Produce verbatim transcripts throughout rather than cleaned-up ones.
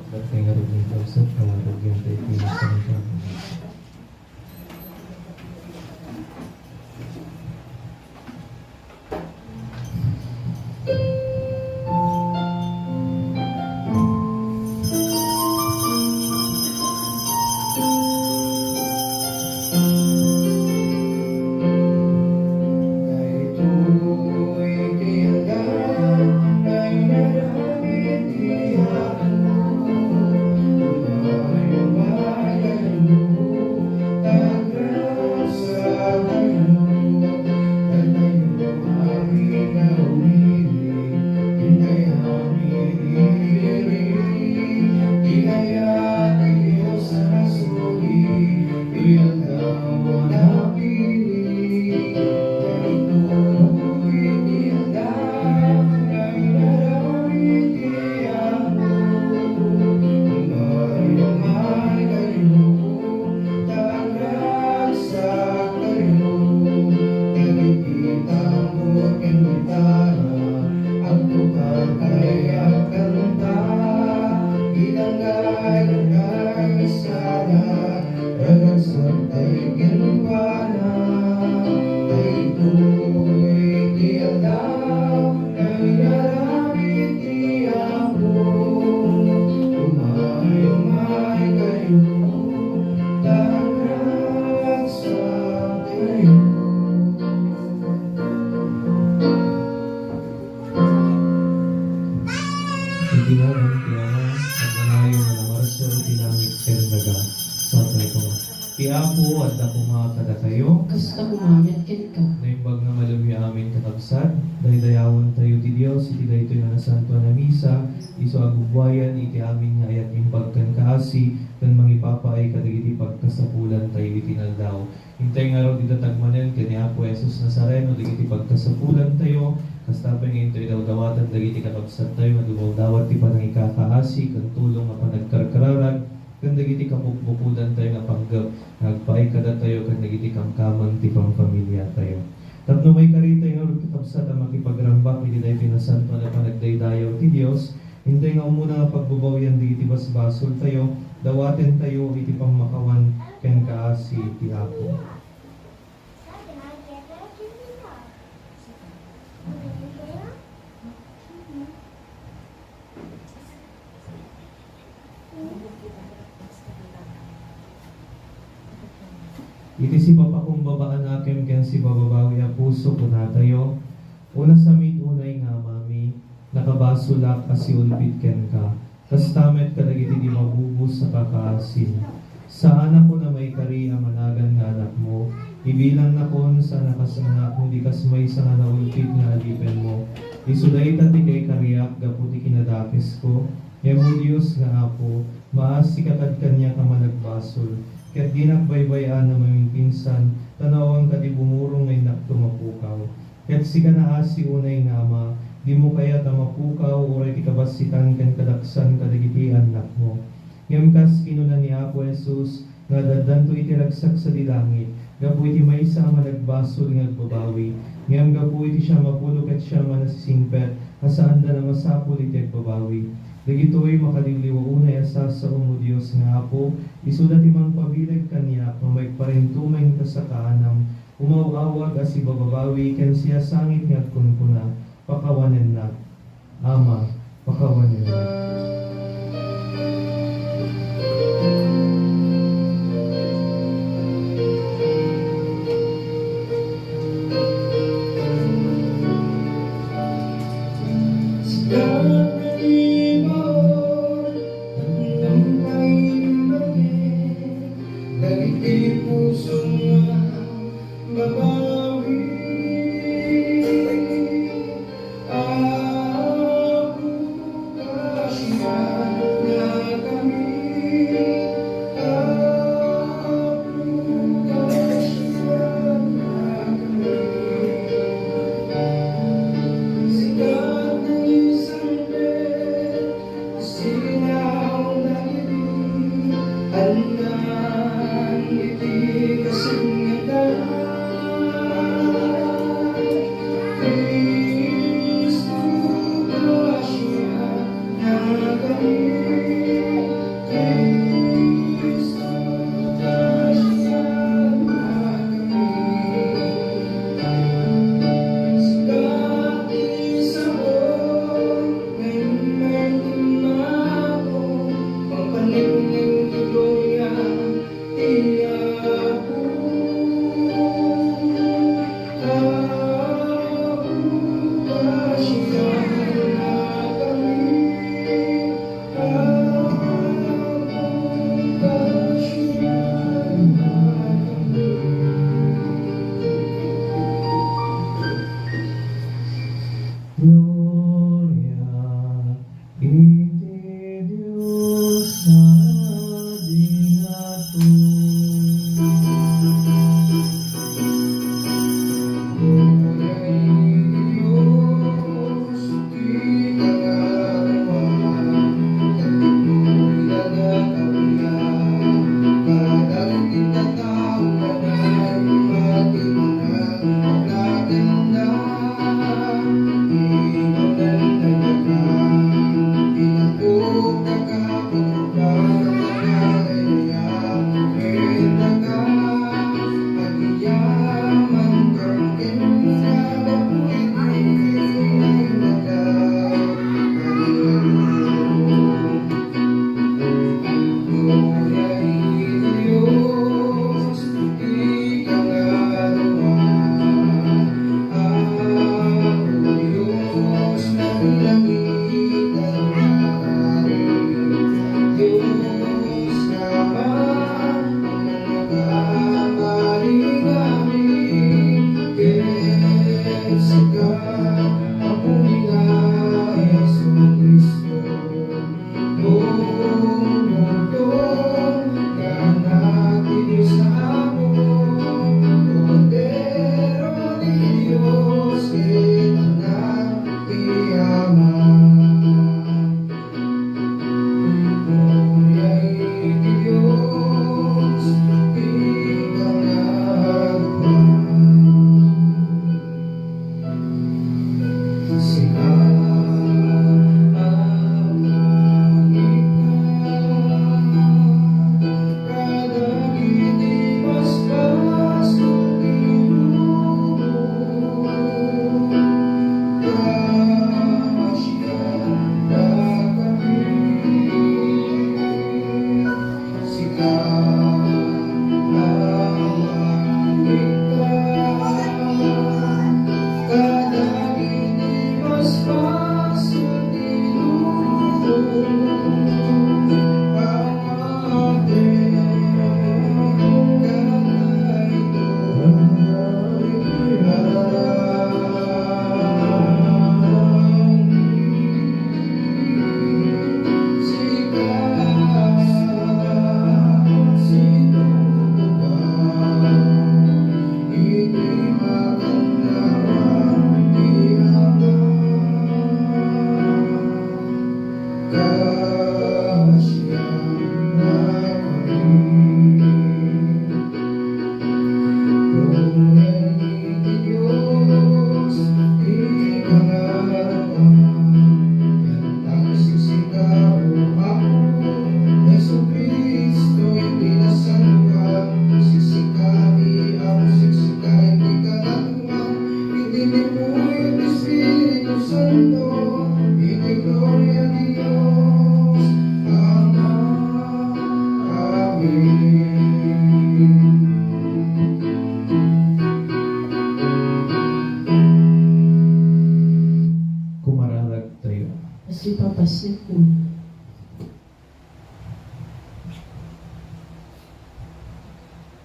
Dagiti ngarud ni Joseph, nga ngarud nga tayo pinagpangita. Tagragsak tayo, dagiti tambor ken gitara, agtukar tay agkanta, idanggay, idanggay sana, ragsak tay kenkuana. Daytoy ti aldaw, nga inaramid ti Apo. Umay, umay kayo, ta agraksak tayo. Iti nagan ti Ama, agnanayon a namarsa iti langit ken daga. Sapay koma. Ti Apo adda koma kadatayo. Kasta koma met kenka. Naimbag nga malem nga amin, kakabsat, daydayawentayo ti Dios iti daytoy nga nasantoan a misa, isu a gugwayan iti amin nga ayat imbag ken kaasi, ken mangipapaay kadagiti pagkasapulantayo iti naldaw. Intay ngarud ita tagmanen ken ni Apo Jesus Nazareno dagiti pagkasapulantayo, kasta pay nga intoy dawdawaten dagiti kakabsattayo nga dumawdawat ti panangikakaasi ken tulong nga panagkarkararag, ken dagiti kabukbukodantayo nga panggep nga agpaay kadatayo ken dagiti kamkameng ti pamfamiliatayo. Tapno maikaritayo ngarud, kakabsat, a makipagrambak iti daytoy nasantoan a panagdaydayaw ti Dios, intay nga umuna nga pagbabawian dagiti basbasoltayo, dawatentayo iti pammakawan ken kaasi ti Apo. Iti sipapakumbaba a nakem ken sibababawi a puso, kunatayo, O nasamin unay nga Amami, nakabasolak a siulbit kenka, kasta met kadagiti di mabubos a kakaasim. Saanakon a maikari a managan nga anakmo, ibilannakon saan a kas anak no di kas maysa nga naulbit nga alipenmo. Isu dayta ti kaikariak gapu ti kinadakesko. Ngem, O Dios nga Apo, maasika kad kaniak a managbasol, ket dinak baybay-an a mamipinsan, ta nawanka ti bumurong nga innakto mapukaw. Ket sika naasi unay nga Ama, dimo kayat a mapukaw uray ti kabassitan ken kadaksan kadagiti annakmo. Ngem kas kinuna ni Apo Jesus, nga addanto iti ragsak sadi langit, gapu iti maysa a managbasol nga agbabawi, ngem gapu iti siam a pulo ket siam a nasisingpet a saanda a masapul iti agbabawi. Dagitoy makaliwliwa unay a sasaom, O Dios nga Apo, isuda ti mangpabileg kaniak nga maikparintumeng ta sakaanam, umaw-awag a sibababawi ken siasangit nga agkunkuna, pakawanennak. Ama, pakawanennak. Dagiti puso nga babawi, Apo,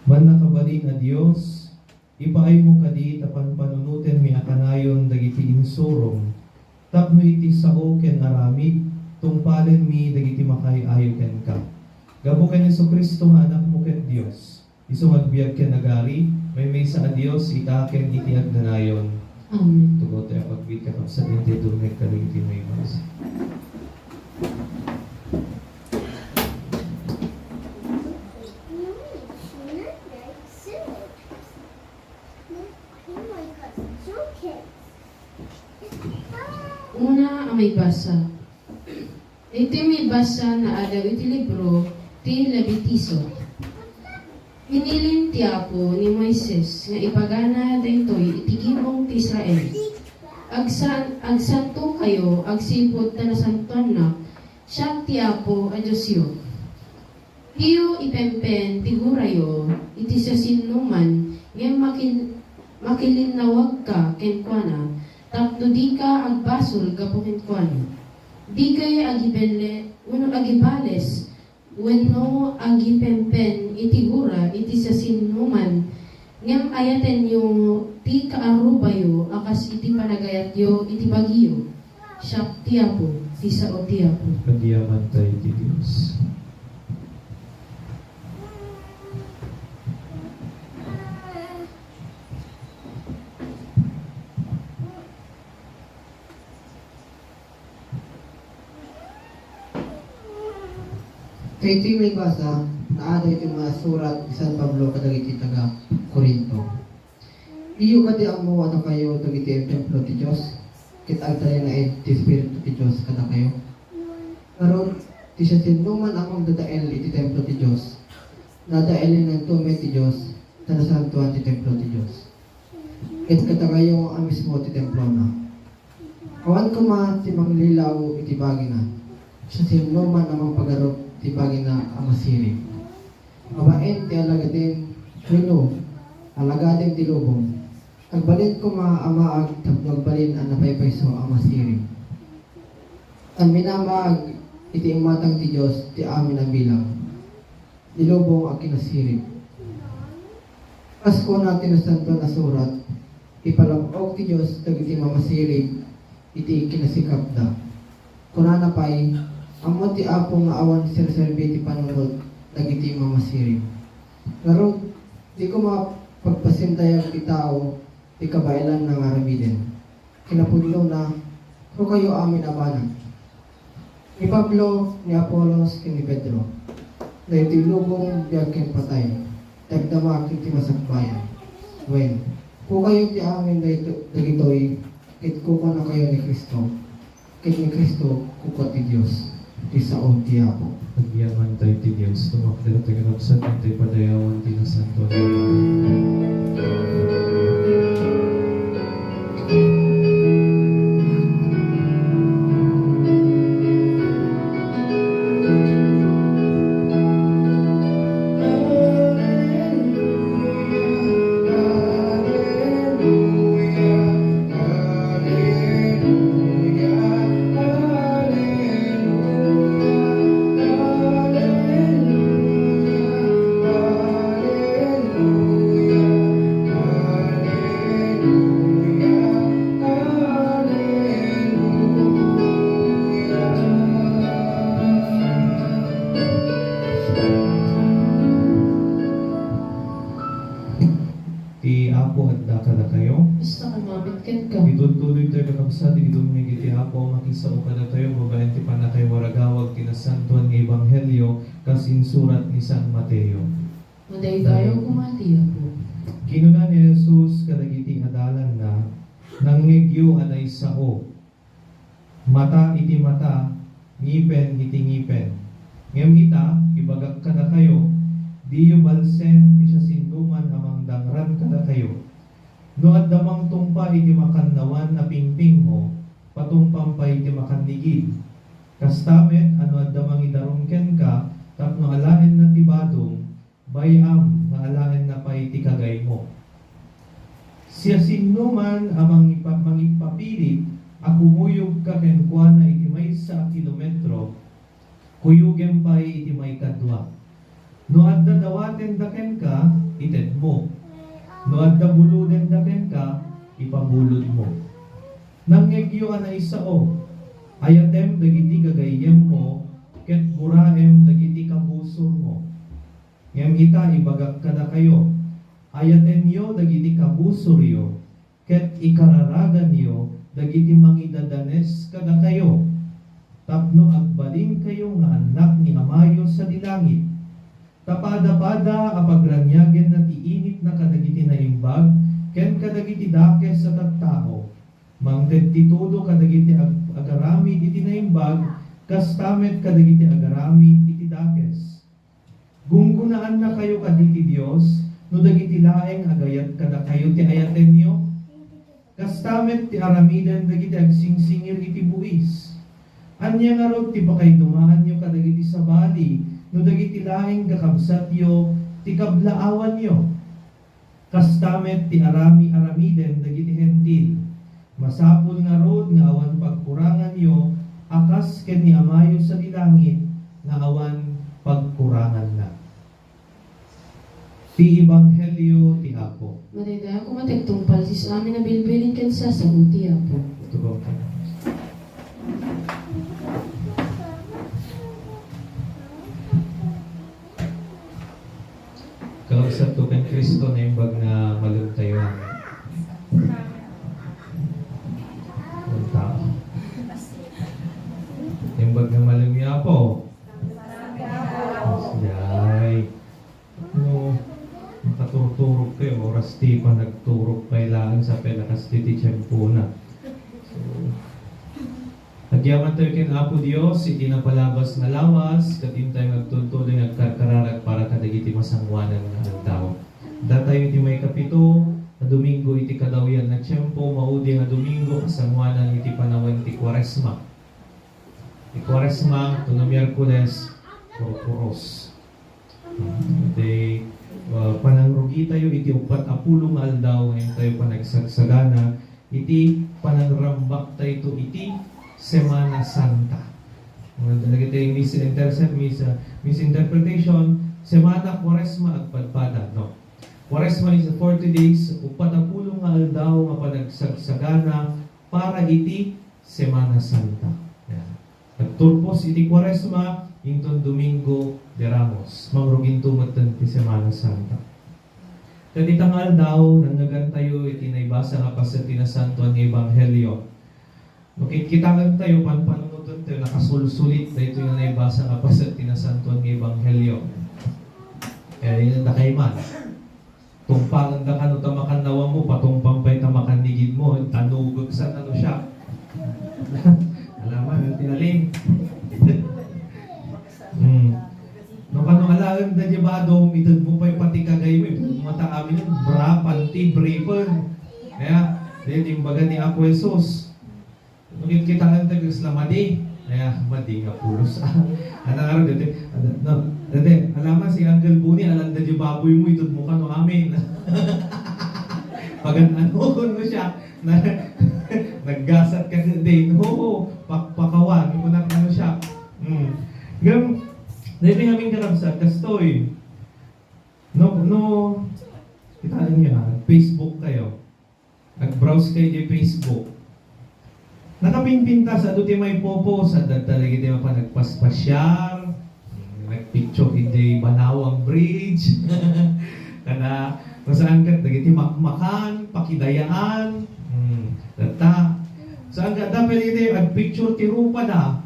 Mannakabalin a Dios, ipaaymo kadi ta panpanunotenmi a kanayon dagiti insurom, tapno iti sao ken aramid, tungpalenmi dagiti makaay-ayo kenka. Gapu ken Jesu-Cristo nga Anakmo ket Dios, isu nga agbiag ken agari, maymaysa a Dios ita ken iti agnanayon. Amen. Tugaw tayo a pagbiit, kakabsat, inton dumngeg kadagiti maybasa. Una a maybasa. Iti maybasa naadaw iti libro ti Levitico. Binilin ti Apo ni Moises nga ibagana daytoy iti gimong ti Israel. Agsan-, agsantokayo agsipud ta nasantoannak, siak ti Apo a Diosyo. Diyo ipempen ti gurayo iti siasinoman ngem makil-, makilinnawagka kenkuana tapno dika agbasol gapu kenkuana. Dikay agibelle-, wenno agibales wenno agipempen iti gura iti siasinoman, ngem ayatenyo ti kaarubayo a kas iti panagayatyo iti bagiyo. Siak ti Apo, ti sao ti Apo. Agyaman tayo ti Dios. Daytoy maybasa, naada iti mga surat ni San Pablo kadagiti taga-Corinto. Diyo kadi ammo a dakayo dagiti templo ti Dios, ket agtalinaed ti Espiritu ti Dios kadakayo? Ngarud, ti siasinoman a mangdadael iti templo ti Dios, dadaelennanto met ti Dios, ta nasantoan ti templo ti Dios. Ket kadakayo a mismo ti templona. Awan koma ti manglilaw iti bagina. Siasinoman a mangpagarup ti bagina a masirib. Babaen ti alagaden wenno alagaden ti lubong, agbalin koma a maag tapno agbalin a napaypayso a masirib. Ta minamaag iti imatang ti Dios ti amin a bilang. Ti lubong a kinasirib. Kas kuna ti Nasantoan a Surat, "Ipalab-ok ti Dios dagiti mamasirib iti kinasikapda." Kunana pay, "Ammo ti Apo nga awan serserbi ti panunot dagiti mamasirib." Ngarud, di koma pagpasindayag ti tao ti kabaelanna nga aramiden. Kinapudnona, rukayo amin a banag. Ni Pablo, ni Apolos, ken ni Pedro, daytoy lubong, biag ken patay, ti agdama iti masakbayan. Wen, kukayo ti amin dayto-, dagitoy, ket kukuanakayo ni Cristo, ket ni Cristo, kukua ti Dios. Ti sao ti Apo. Agyaman tayo ti Dios. Tumakder tayo kakabsat, tayo padayawan ti nasanto. Ti Apo adda kadakayo. Kasta koma met kenka. Itudtudoytayo, kakabsat, iti dumngeg iti Apo a makisao kadatayo babaen ti pannakaiwaragawag ti nasantoan nga ebanghelio kas insurat ni San Mateo. Madaydayaw koma ti Apo. Kinuna ni Jesus kadagiti adalanna, "Nangngegyo a naisao. Mata iti mata, ngipen iti ngipen. Ngem ita, ibagak kadakayo, diyo balsen ti siasinoman a mangdangran kadakayo. No adda mangtungpa iti makannawan a pingpingmo, patumpam pay iti makannigid. Kasta met a no adda mangidarum kenka tapno alaenna ti badong, bay-am nga alaenna pay ti kagaymo. Siasinoman a mangipa-, mangipapilit a kumuyogka kenkuana iti may-, maysa a kilometro, kuyogem pay iti maikadua. No adda dawatenda kenka, itedmo. No adda bulodenda kenka, ipabulodmo. Nangngegyo a naisao, ayatem dagiti gagayyemmo, ket guraem dagiti kabusormo. Ngem ita, ibagak kadakayo, ayatenyo dagiti kabusoryo, ket ikararaganyo dagiti mangidadanes kadakayo, tapno agbalinkayo nga annak ni Amayo sadi langit. Ta pada-pada a pagraniagenna ti initna kadagiti naimbag ken kadagiti dakes a tattao. Mangted ti tudo kadagiti ag-, agaramid iti naimbag, kasta met kadagiti agaramid iti dakes. Gunggonaannakayo kadi ti Dios no dagiti laeng agayat kadakayo ti ayatenyo? Kasta met ti aramiden dagiti agsingsingir iti buis. Ania ngarud ti pakaidumaanyo kadagiti sabali no dagiti laeng kakabsatyo ti kablaawanyo? Kasta met ti arami-, aramiden dagiti Hentil. Masapul ngarud nga awan pagkuranganyo a kas ken ni Amayo sadi langit nga awan pagkuranganna. Ti Ebanghelio ti Apo. Madaydayaw koma ti agtungpal ti amin a bilbilin ken sasagut ti Apo. Tugaw tayo. Kakabsatko ken Cristo, naimbag nga malem tayo. Ang tao. Naimbag nga malem, Apo. Yay. No, makaturturog kayo, oras ti panagturog pay laeng sa pela kas ti tiempo na. So, agyaman tayo ken Apo Dios iti napalabas nga lawas, ket intayo nga agtultuloy nga agkarkararag para kadagiti masangoanan nga aldaw. Datayo iti maikapito a Domingo iti kadawyan nga tiempo, maudi nga Domingo a sangoanan iti panawen ti Kuaresma. Ti Kuaresma, no Miyerkules, purpuros. Iti, uh, panangrugi tayo iti uppat a pulo nga aldaw nga intayo panagsagsagana iti panangrambak tayo iti Semana Santa. Mga dagiti misinterpret, mis-, misinterpretation, Semana Kuaresma agpadpada, no? Kuaresma is the forty days, uppat a pulo nga aldaw nga panagsagsagana para iti Semana Santa. Yan. Nagturpos iti Kuaresma, inton Domingo de Ramos. Mangruginto metten ti Semana Santa. Ket ita nga aldaw, nangngegantayo iti naibasa nga paset ti Nasantoan nga Ebanghelio. No kitkitaentayo, panpanunotentayo, nakasulsulit daytoy nga naibasa nga paset ti Nasantoan nga Ebanghelio. Eh, dakay man. Tungpangenda kano ta makannawanmo, patungpang pay ta makannigidmo, tanugek sa ano siya. Alaman, ang tinaling. Hmm. No kano alaen da di ba, adum, itedmo pay pati kagaymo, itedmo ta amin, bra, panty, briefan. Kaya, di, imbaga ni Apo Jesus. Ngunit kitaen ti Kristo la madi. Aya, madi nga pulos. Ano nga rin, dati, ano, no, dati, alaman si Uncle Buni, alanda di baboy mo, itudmo ka no amin. Pagan-ano ko no siya. Na, naggasat ka din. Oo, pakpakawan ko na ano siya. Hmm. Ngam, dati nga aming karabsat, kastoy. No, no, kita niyo na, Facebook kayo. Nag-browse kayo di Facebook. Nakapinpintas, adu ti maipopost, adda talaga ti mapan nagpaspasyar, nagpicture iti Banawang Bridge. Kada, kung saan ka, dagiti makmakan, pakidayaan. Hmm. Datta. Saan ka, dapat iti, nagpicture ti rupa da.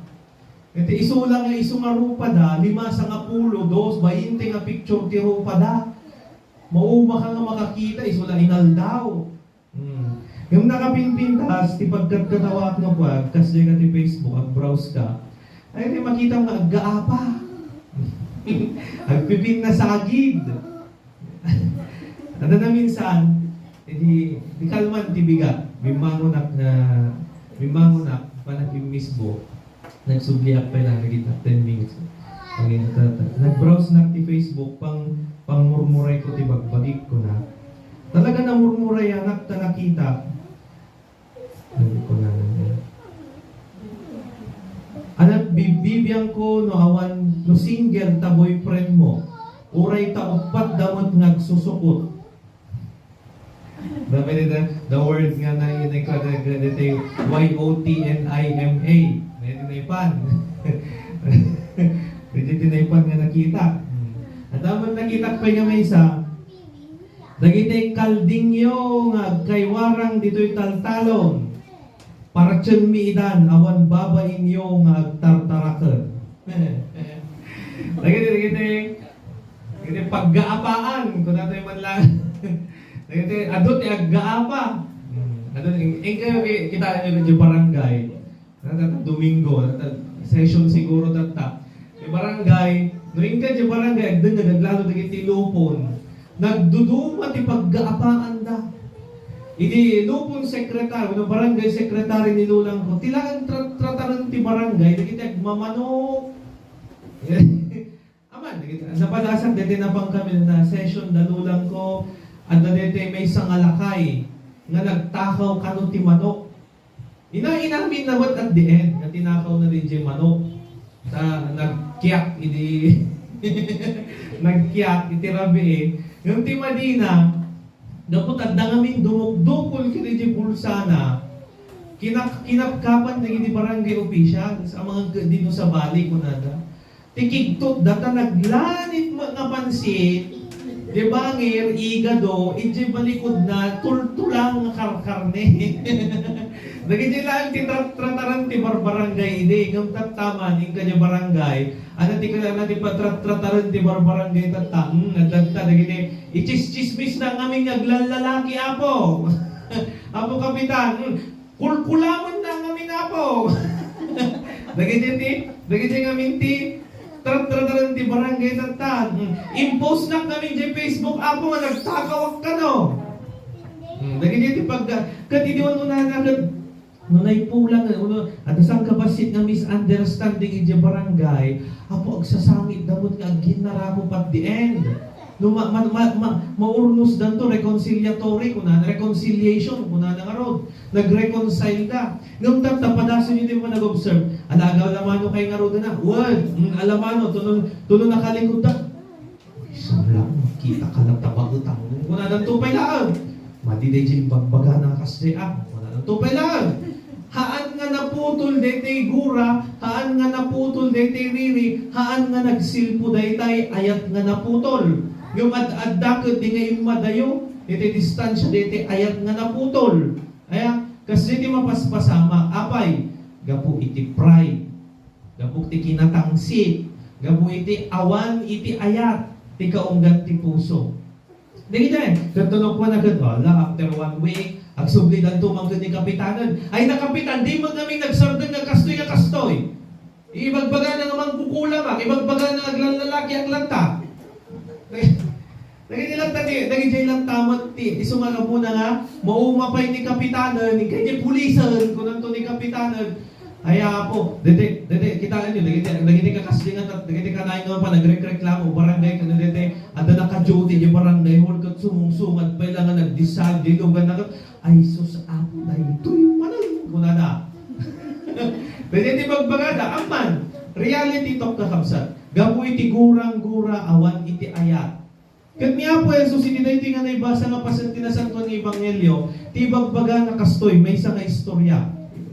Iti isu la nga isu nga rupa da, lima, sangapulo, dos, bainte nga picture ti rupa da. Mauma ka nga makakita, isu la inaldaw. Hmm. Ngem nakapinpintas, ti pagkadkadawak nga buag, kasdiay ka ti Facebook, ag-browse ka. Ay, ti makita nga aggaapa. Agpipin na sagid. Adda na minsan, iti, di kalman ti bigat. Bimmangonak nga, bimmangonak, panagimmisbo. Nagsubliak pay lang, nagita ten minutes. Ang inatata. Nag-browse nak ti Facebook, pang, pangmurmuray ko ti bagbagik ko na. Talaga namurmuray anak ta nakita. Ano ko na lang yan? Bibbibiangko no awan, no single ta boyfriend mo. Uray ta uppat da met nga agsusukot. Dami ni the, the word nga na, na, na, na, na, Y O T N I M A. May tinaypan. May tinaypan nga nakita. Hmm. At amun nakita pa nga maysa, dagiti kaldingyo nga agkaywarang ditoy taltalon. Paratienmi idan, awan babainyo nga agtartaraken. Dagiti, dagiti, dagiti paggaapaan, kunatoy man lang. Dagiti, adu ti aggaapa. Hmm. Adu, in-, inkayo ki-, kitaan nyo di barangay. Nata, Domingo, nata, session siguro tatta. Di barangay, no inka di barangay, agdengngeg, aglalo dagiti lupon. Nagduduma ti paggaapaanda. Idi lupon secretary, wenno barangay secretary ni lulangko, ti laeng tra-, trataren ti barangay, dagiti agmamano. Aman, dagiti, napadasan, dagiti napan kami na session da lulangko, adda dagiti maysa nga lakay nga nagtakaw kano ti manok. Ina-, inamin na met at the end, nga tinakaw na di jay manok. Ta nagkiak idi, nagkiak iti rabii. Ngem ti madina, gapu ta adda ngamin dumukdukol ken di bulsana, kinak-, kinapkapan dagiti barangay officials, amangan ket dino sa bali, kunada. Ti kigtot data naglanit met nga pansit, di bangir, igado, iti balikudna, tultulang nga karkarne. Dagiti laeng ti trat-, trataran ti barbarangay idi, ngem tattaman, inka di barangay, ano ti kailangan ti patrat-, trataran ti barbarangay tatta, hmm, nagdagta, dagiti, ichis-chismis na ngamin nga aglallalaki, Apo. Apo Kapitan, hmm, kulkulamen na ngamin, Apo. Dagiti ti, dagiti ngamin ti, Trat-, trataren ti barangay tatta. Hmm. Impost nak ngamin di Facebook, Apo, nga nagtakawak kano. Hmm. Dagiti ti pagka-, ket idi ununana ket no naipulang, uno, adda sangkabassit nga misunderstanding iti barangay, Apo, agsasangit da met nga agginnarako at the end. No ma-, ma-, ma-, ma-, maurnosdanto, reconciliatory, kuna, reconciliation, kunana ngarud. Nag-reconcile da. Ngem tatta, padasenyo ti panag-observe. Ala, alamano kay ngarud na. Wen, mm, alamano, tuno, tuno nakalikod da. Sabla, makita ka lang tabagetang. Kunadanto pay laeng. Madi dayjay imbagbaga na kasdi, ah. Kunadanto pay laeng. Haan nga naputol daytay gura, haan nga naputol daytay riri, haan nga nagsilpo daytay ayat nga naputol. Ngem ad-, adda ket di nga immadayo, daytay distansia daytay ayat nga naputol. Aya, kasdi ti mapaspasamak, apay, gapu iti pride, gapu ti kinatangsit, gapu iti awan iti ayat ti kaunggan ti puso. Dagiti, ket no kuana ket, ala, after one week, agsublidanto man ket ni kapitanen. Ay, na kapitan, di man kami nagsardeng nga kastoy, nga kastoy. Ibagbagana nga mangkukulamak, ibagbagana nga aglallalaki, aglanta. Dagiti lanta ti, dagiti lanta met ti, isu nga gapuna nga, mauma pay ni kapitanen, inkay ti pulisen, kunanto ni kapitanen, "Ay, Apo, dede, dede, kitaenyo, dagiti, dagiti kakasdi nga tat-, dagiti kanayon nga pa nagrekreklamo, barangay, kano dede, adda naka-duty di barangay hall, ket sumungsungad pay la nga nagdisag, di lugan na ket, ay, sus, Apo, daytoy manen," kunada. Dagiti bagbagada, amman, reality talk, kakabsat. Gapu iti gurang-gura, awan iti ayat. Ket ni Apo Jesus, iti daytoy nga naibasa nga paset ti Nasantoan nga Ebanghelio, ti ibagbaga nga kastoy, maysa nga istorya.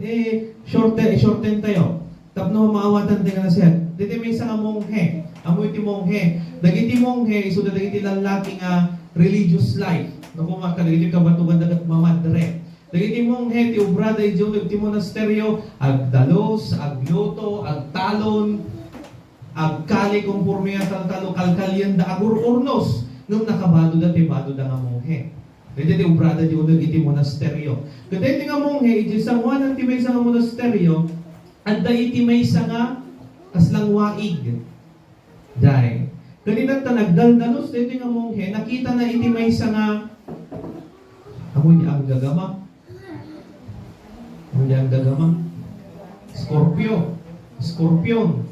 Eh, shorte-, shorten tayo. Tapno maawatan tayo nga naset. Ditoy maysa nga monghe. Ammo iti monghe. Dagiti monghe, isuda dagiti lallaki nga religious life. No, koma kadagiti kabatogan da ket mamadre. Dagiti monghe, ti obrada idiay uneg ti monasterio, agdalus, agluto, agtalon, agkali konforme a taltalo, kalkalienda, agur-urnos, ngem nakabadoda ti badoda nga monghe. Daytoy ti obrada di uneg iti monasterio. Ket daytoy nga monghe, iti sanguanan ti maysa nga monasterio, adda iti maysa nga kaslang waig. Jay. Ket ita ta nagdaldalus daytoy nga monghe, nakitana iti maysa nga, amoy di anggagama. Amoy di anggagama. Scorpio. Scorpion.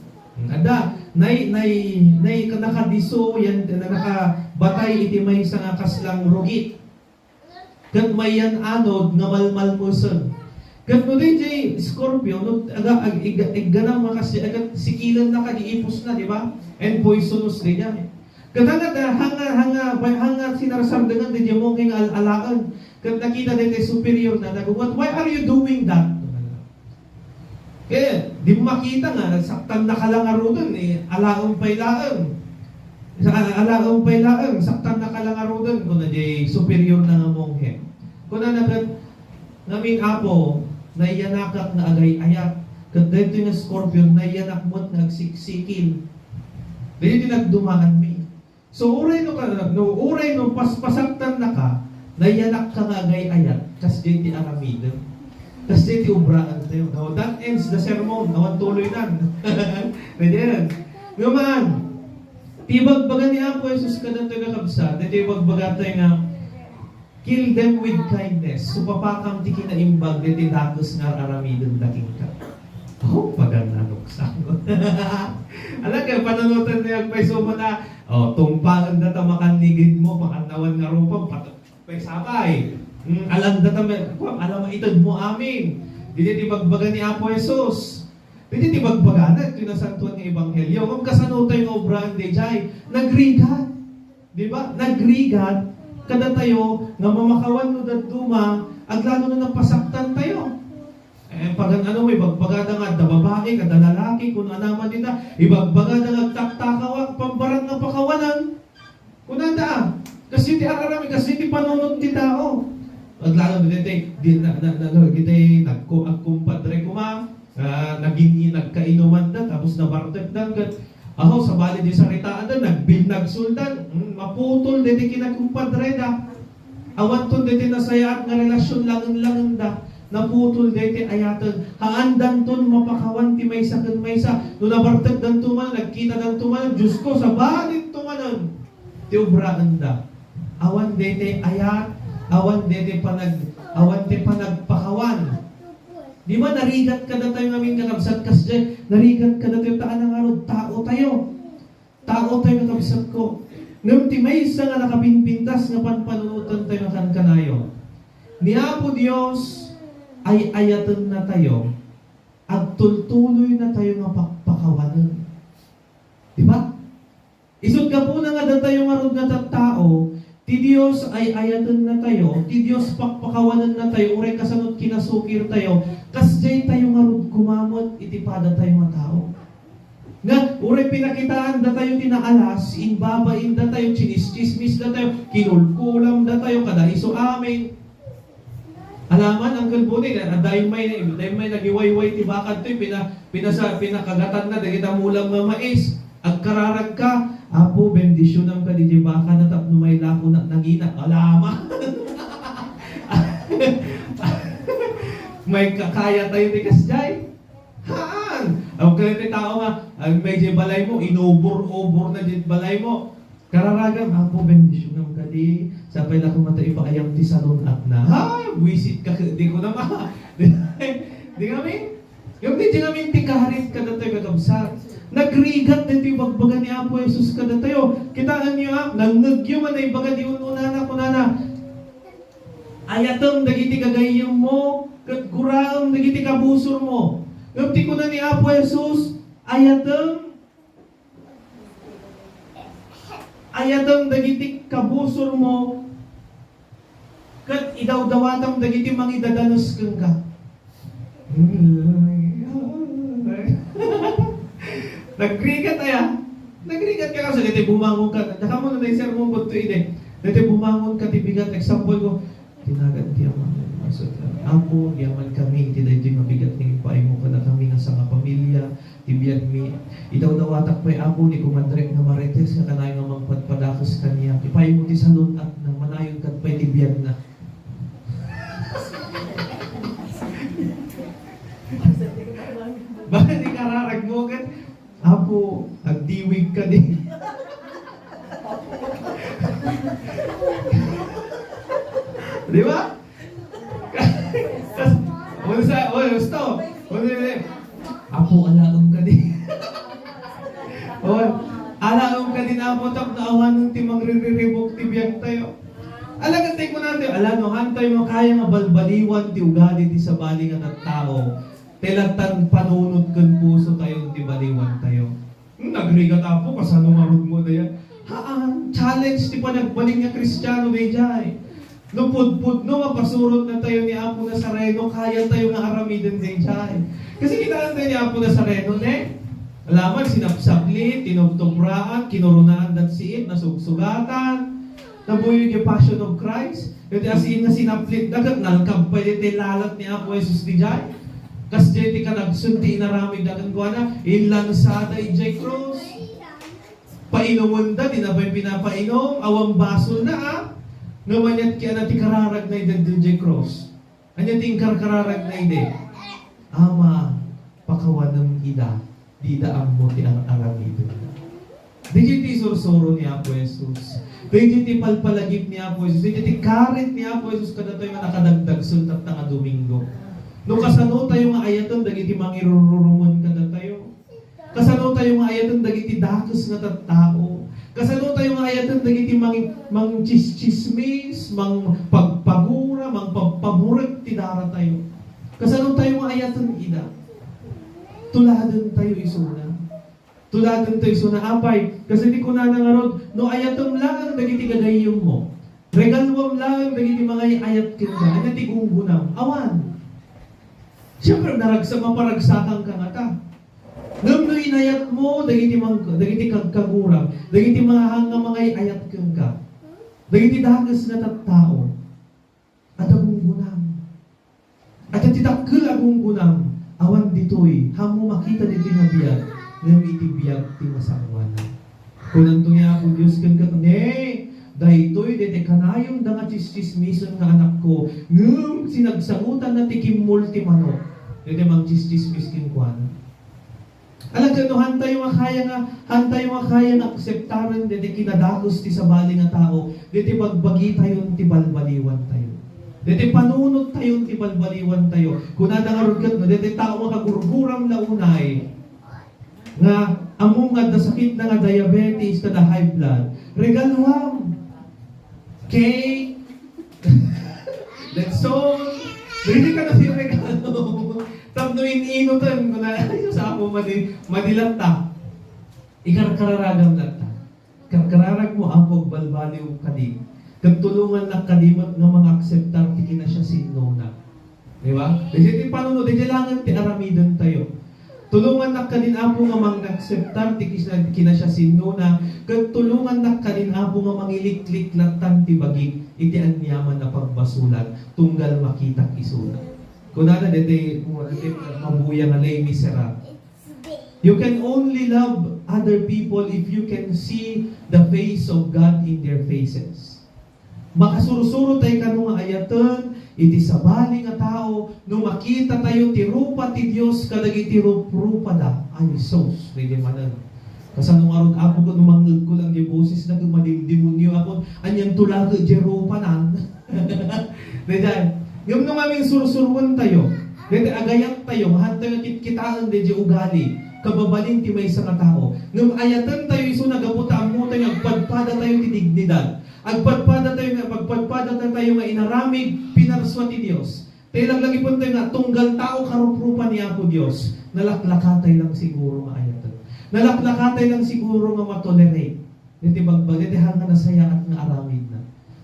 Adda, nay, nay, nay, nakadiso, yan, nakabatay iti maysa nga kaslang rugit. Ket mayan-anod nga malmalmesen. Ket no daydiay Scorpio, no aga, ag-, ig-, igganam nga kas-, agat sikilen na kadi ipusna, di ba? And poisonous daydiay. Ket hanga, hanga, hanga, bay-, hanga sinarsardengan daydiay monghe nga al-alaen. Ket nakita daydiay superior na, nagubot, "Why are you doing that?" Kaya, di mo makita nga, saktan na ka lang aruden, eh, alaem pay laeng. Sa, alaem pay laeng, saktan na ka lang aruden, kuna jay superior na nga monghe. Kuna na ket, "Ngamin, Apo, nayanakak nga agay-ayat, ket daytoy nga Scorpio, nayanak met nga agsiksikil." Daytoy ti nagdumaanmi. So, uray no ka-, no, uray no paspasaktan na ka, nayanak ka nga agay-ayat, kasjay ti aramidem. Kasjay ti obraan tayo. Now, that ends the sermon. Awan tuloy nan. Pwede yan. Ngaman, ti ibagbaga ni Apo Jesus kadatayo nga kabsat, iti ibagbaga tayo nga, "Kill them with kindness." Supapakam ti kinaimbag daytoy dakes nga ar-aramidenda kenka. Oh, pagan nanuksak. Ala, kay panunoten ti agpayso mo na, oh, tumpaen data makannigid mo, pakannawan nga rupa, pat-, pay sabay. Mm, alam data, may, kuwan, alam, ited mo amin. Daytoy ti ibagbaga ni Apo Jesus. Daytoy ti ibagbagana, iti nasantuan nga ebanghelio. Ngem kasano tayo nga obraan daydiay? Nagrigat. Di ba? Nagrigat kadatayo nga mamakawan no dadduma, aglalo na napasaktan tayo. Eh, pagan ano, ibagbagada nga adda babae, kada lalaki, kun anaman dita, ibagbagada nga agtaktakawa, pambarang nga pakawanan. Kunada, ah, kasi ti ar-arami, kasi ti panunot ti tao. Aglalo na dito, di, na, na, na, na, dito, nagko-, agkumpadre kuma, ah, naging, nagkainuman da, tapos nabartekdan, ket, aho, sabali di saritaanda, nagbinnagsoldan, hmm, maputol daytoy kinakumpadreda. Awanton daytoy nasayaat nga relasyon langen-langenda. Naputol daytoy ayaten. Haandanton mapakawan ti maysa ken maysa. No nabartekdanto man, nagkitadanto man, Diyos ko, sabalito manen ti obraenda. Awan daytoy ayat, awan daytoy panag-, awan ti panagpakawan. Di ba narigat kadatayo ngamin, kakabsat, kasdiay, narigat kadatayo ta ania ngarud, tao tayo. Tao tayo, kakabsat ko. Ngem ti maysa nga nakapimpintas nga panpanunoten tayo nga kankanayon. Ni Apo Dios, ay-ayatenna tayo, agtultuloyna tayo nga pakpakawanen. Di ba? Isut' gapuna nga datayo ngarud nga tattao, ti Dios ay-ayatenna tayo, ti Dios pakpakawanenna tayo, uray kasanot kinasukir tayo, kasdiay tayo ngarud koma met iti padatayo nga tao. Nga, uray pinakitaandatayo ti naalas, imbabaindatayo, chinischismisdatayo, kinulkulamdatayo, kada isu amin. Alaman, Uncle Buni, daymmay, daymmay nagiwayway ti bakad toy, pina-, pinasa-, pinakagatanna dagiti mulam nga mais. Agkararag ka, "Apo, bendisyonam kadi diay bakana tapno mailako na nangina." Alaman. May kakaya tayo ti kasdiay. Haan! Awan kadi ti tao nga, agmay diay balay mo, inubor-ubor na diay balay mo. Kararagam, "Apo, bendisyonam kadi, sapay la koma ta ipaayam ti salun-atna." Ha? Buisit ka, di ko naman. Di kami? Yung di kami ti karit kadatayo, kakabsat. Nagrigat dito ibagbaga ni Apo Jesus kadatayo. Kitaenyo, ah, nangngegyo nga naibaga di un-unana, kunana, "Ayatem dagiti gagayyemmo, ket guraem dagiti kabusormo." Ngem ti kuna ni Apo Jesus, "Ayatem, ayatem dagiti kabusormo, ket idawdawatem dagiti mangidadanes kenka." Nagrigat aya. Nagrigat ka kasi dati bumangon ka. Dakamu no naisermon ko to idi. Dati bumangon ka ti bigat, example ko, tinagan ti Ama, Apo, yaman kami, iti daytoy mabigat nga impaaymo kadakami nga sangapamilya, ti biagmi. Idawdawatak pay, Apo, ni kumadrek nga Marites nga kanayon nga mangpadpadakes kaniak. Ipaaymo ti salun-atna, manayon ket pay ti biagna. Bakit ikararag mo ket, "Apo, agdiwig ka di." Di ba? Kas-, unsa, oy, gusto. Unsa, "Apo, alaem ka di." Oy, alaem ka di, Apo, tapno awanen ti mangririribuk ti biag tayo. Alagad tayo kunana, Ala, no haantayo makaya nga balbaliwan ti ugali ti sabali nga tattao, ti lattan panunot ken pusotayo ti baliwantayo. Hmm, nagrigat, Apo, kasano ngarud mo dayta? Haan, challenge ti panagbalin nga Kristiano daydiay. No pudpudno nga pasurotnatayo ni Apo Nazareno, kayatayo nga aramiden daydiay. Kasi kitaentayo ni Apo Nazareno, ne? Ala man, sinapsaplit, tinubtubraan, kinurunaan dat siit, nasugsugatan. Nabuyo idiay Passion of Christ. Iti asin nga sinaplitda ket nalkab pay daytoy lalat ni Apo Jesus daydiay. Kasdiay ti kadagsen ti inaramidda kenkuana, inlansada idiay krus. Painumenda, dina pay pinapainom, awan basolna, a. Ngem ania ti kararagna idi daydiay krus? Ania ti inkarkararagna idi? Ama, pakawanem ida. Dida ammo ti ar-aramidenda. Daydiay ti isursuro ni Apo Jesus. Daydiay ti palpalagip ni Apo Jesus. Daydiay ti karit ni Apo Jesus kadatayo nga nakadagdagsen tatta nga Domingo. No kasanotayo nga ayaten dagiti mangirururumen kadatayo? Kasanotayo nga ayaten dagiti dakes nga tattao? Kasanotayo nga ayaten dagiti mangi-, mangtsistsismis, mangpagpagura, mangpagpaburek ti daratayo? Kasanotayo nga ayaten ida? Tuladentayo isuna. Tuladentayo isuna, apay, kas iti kunana ngarud, no ayatem laeng dagiti gagayyemmo, regaluam laeng dagiti mangay-ayat kenka, ania ti gunggonam? Awan. Siyempre, naragsak, maparagsakanka ngata. Ngem no inayatmo dagiti mang-, dagiti kagkaguram, dagiti mga nga mangay-ayat kenka, dagiti dakes nga tattao, adda gunggonam. Adda ti dakkel a gunggonam, awan ditoy, haanmo makita ditoy nga biag, ngem iti biag ti masangoanan. Kunanto ni Apo Dios kenka, ne, daytoy daytoy kanayonda nga tsistsismisen nga anakko, ngem sinagsangotanna ti kimmol ti manok. Daytoy mangtsistsismis kenkuana. Ala, ket no haantayo nga kaya nga, haantayo nga kaya nga akseptaren daytoy kinadakes ti sabali nga tao, daytoy bagbagitayon ti balbaliwantayo. Daytoy panunottayon ti balbaliwantayo. Kunada ngarud ket, no, daytoy tao nga kagurguram la unay, nga ammom nga adda sakitna nga diabetes kada high blood, regaluam cake, letson, daytoy kada ti regalo. Tapno in-inutan, kuna, ay, sa ako, madi-, madi latta. Ikarkararagam latta. Karkararagmo, Apo, agbalbaliw kadi. Ket tulongannak kadi met nga mangakseptar ti kinasiasinnona. Di ba? Daydiay ti panunot, daydiay laengen ti aramidentayo. Tulongannak kadin, Apo, nga mangakseptar ti kisa-, kinasiasinnona, ket tulongannak kadin, Apo, nga mangiliklik lattan ti bagik iti aniaman a pagbasolan, tunggal makitak isuna. Kunana daytoy, daytoy mabuya nga Les Miserables. You can only love other people if you can see the face of God in their faces. Makasursuro tayo kano nga ayaten iti sabali nga tao no makita tayo ti rupa ti Dios kadagiti ruprupada. Ay, sus, daydiay manen. Kasano ngarud, Apo, ket no mangngegko lang diay bosesda ket madimdemonio ako, anianto laeng diay rupanan? Daydiay. Ngem no ngamin sursuroentayo, daytoy agayattayo, haantayo nga kitkitaen daydiay ugali, kababalin ti maysa nga tao. Ngem ayatentayo isuna gapu ta ammotayo nga agpadpadatayo ti dignidad. Agpadpadatayo nga, agpadpadatayo nga inaramid, pinarsua ti Dios. Tay laglagipentayo nga tunggal tao karuprupa ni Apo Dios, nalaklakatay lang siguro nga ayaten. Nalaklakatay lang siguro nga matolerate. Iti bagbagi, iti hanga nasayaat nga aramidna.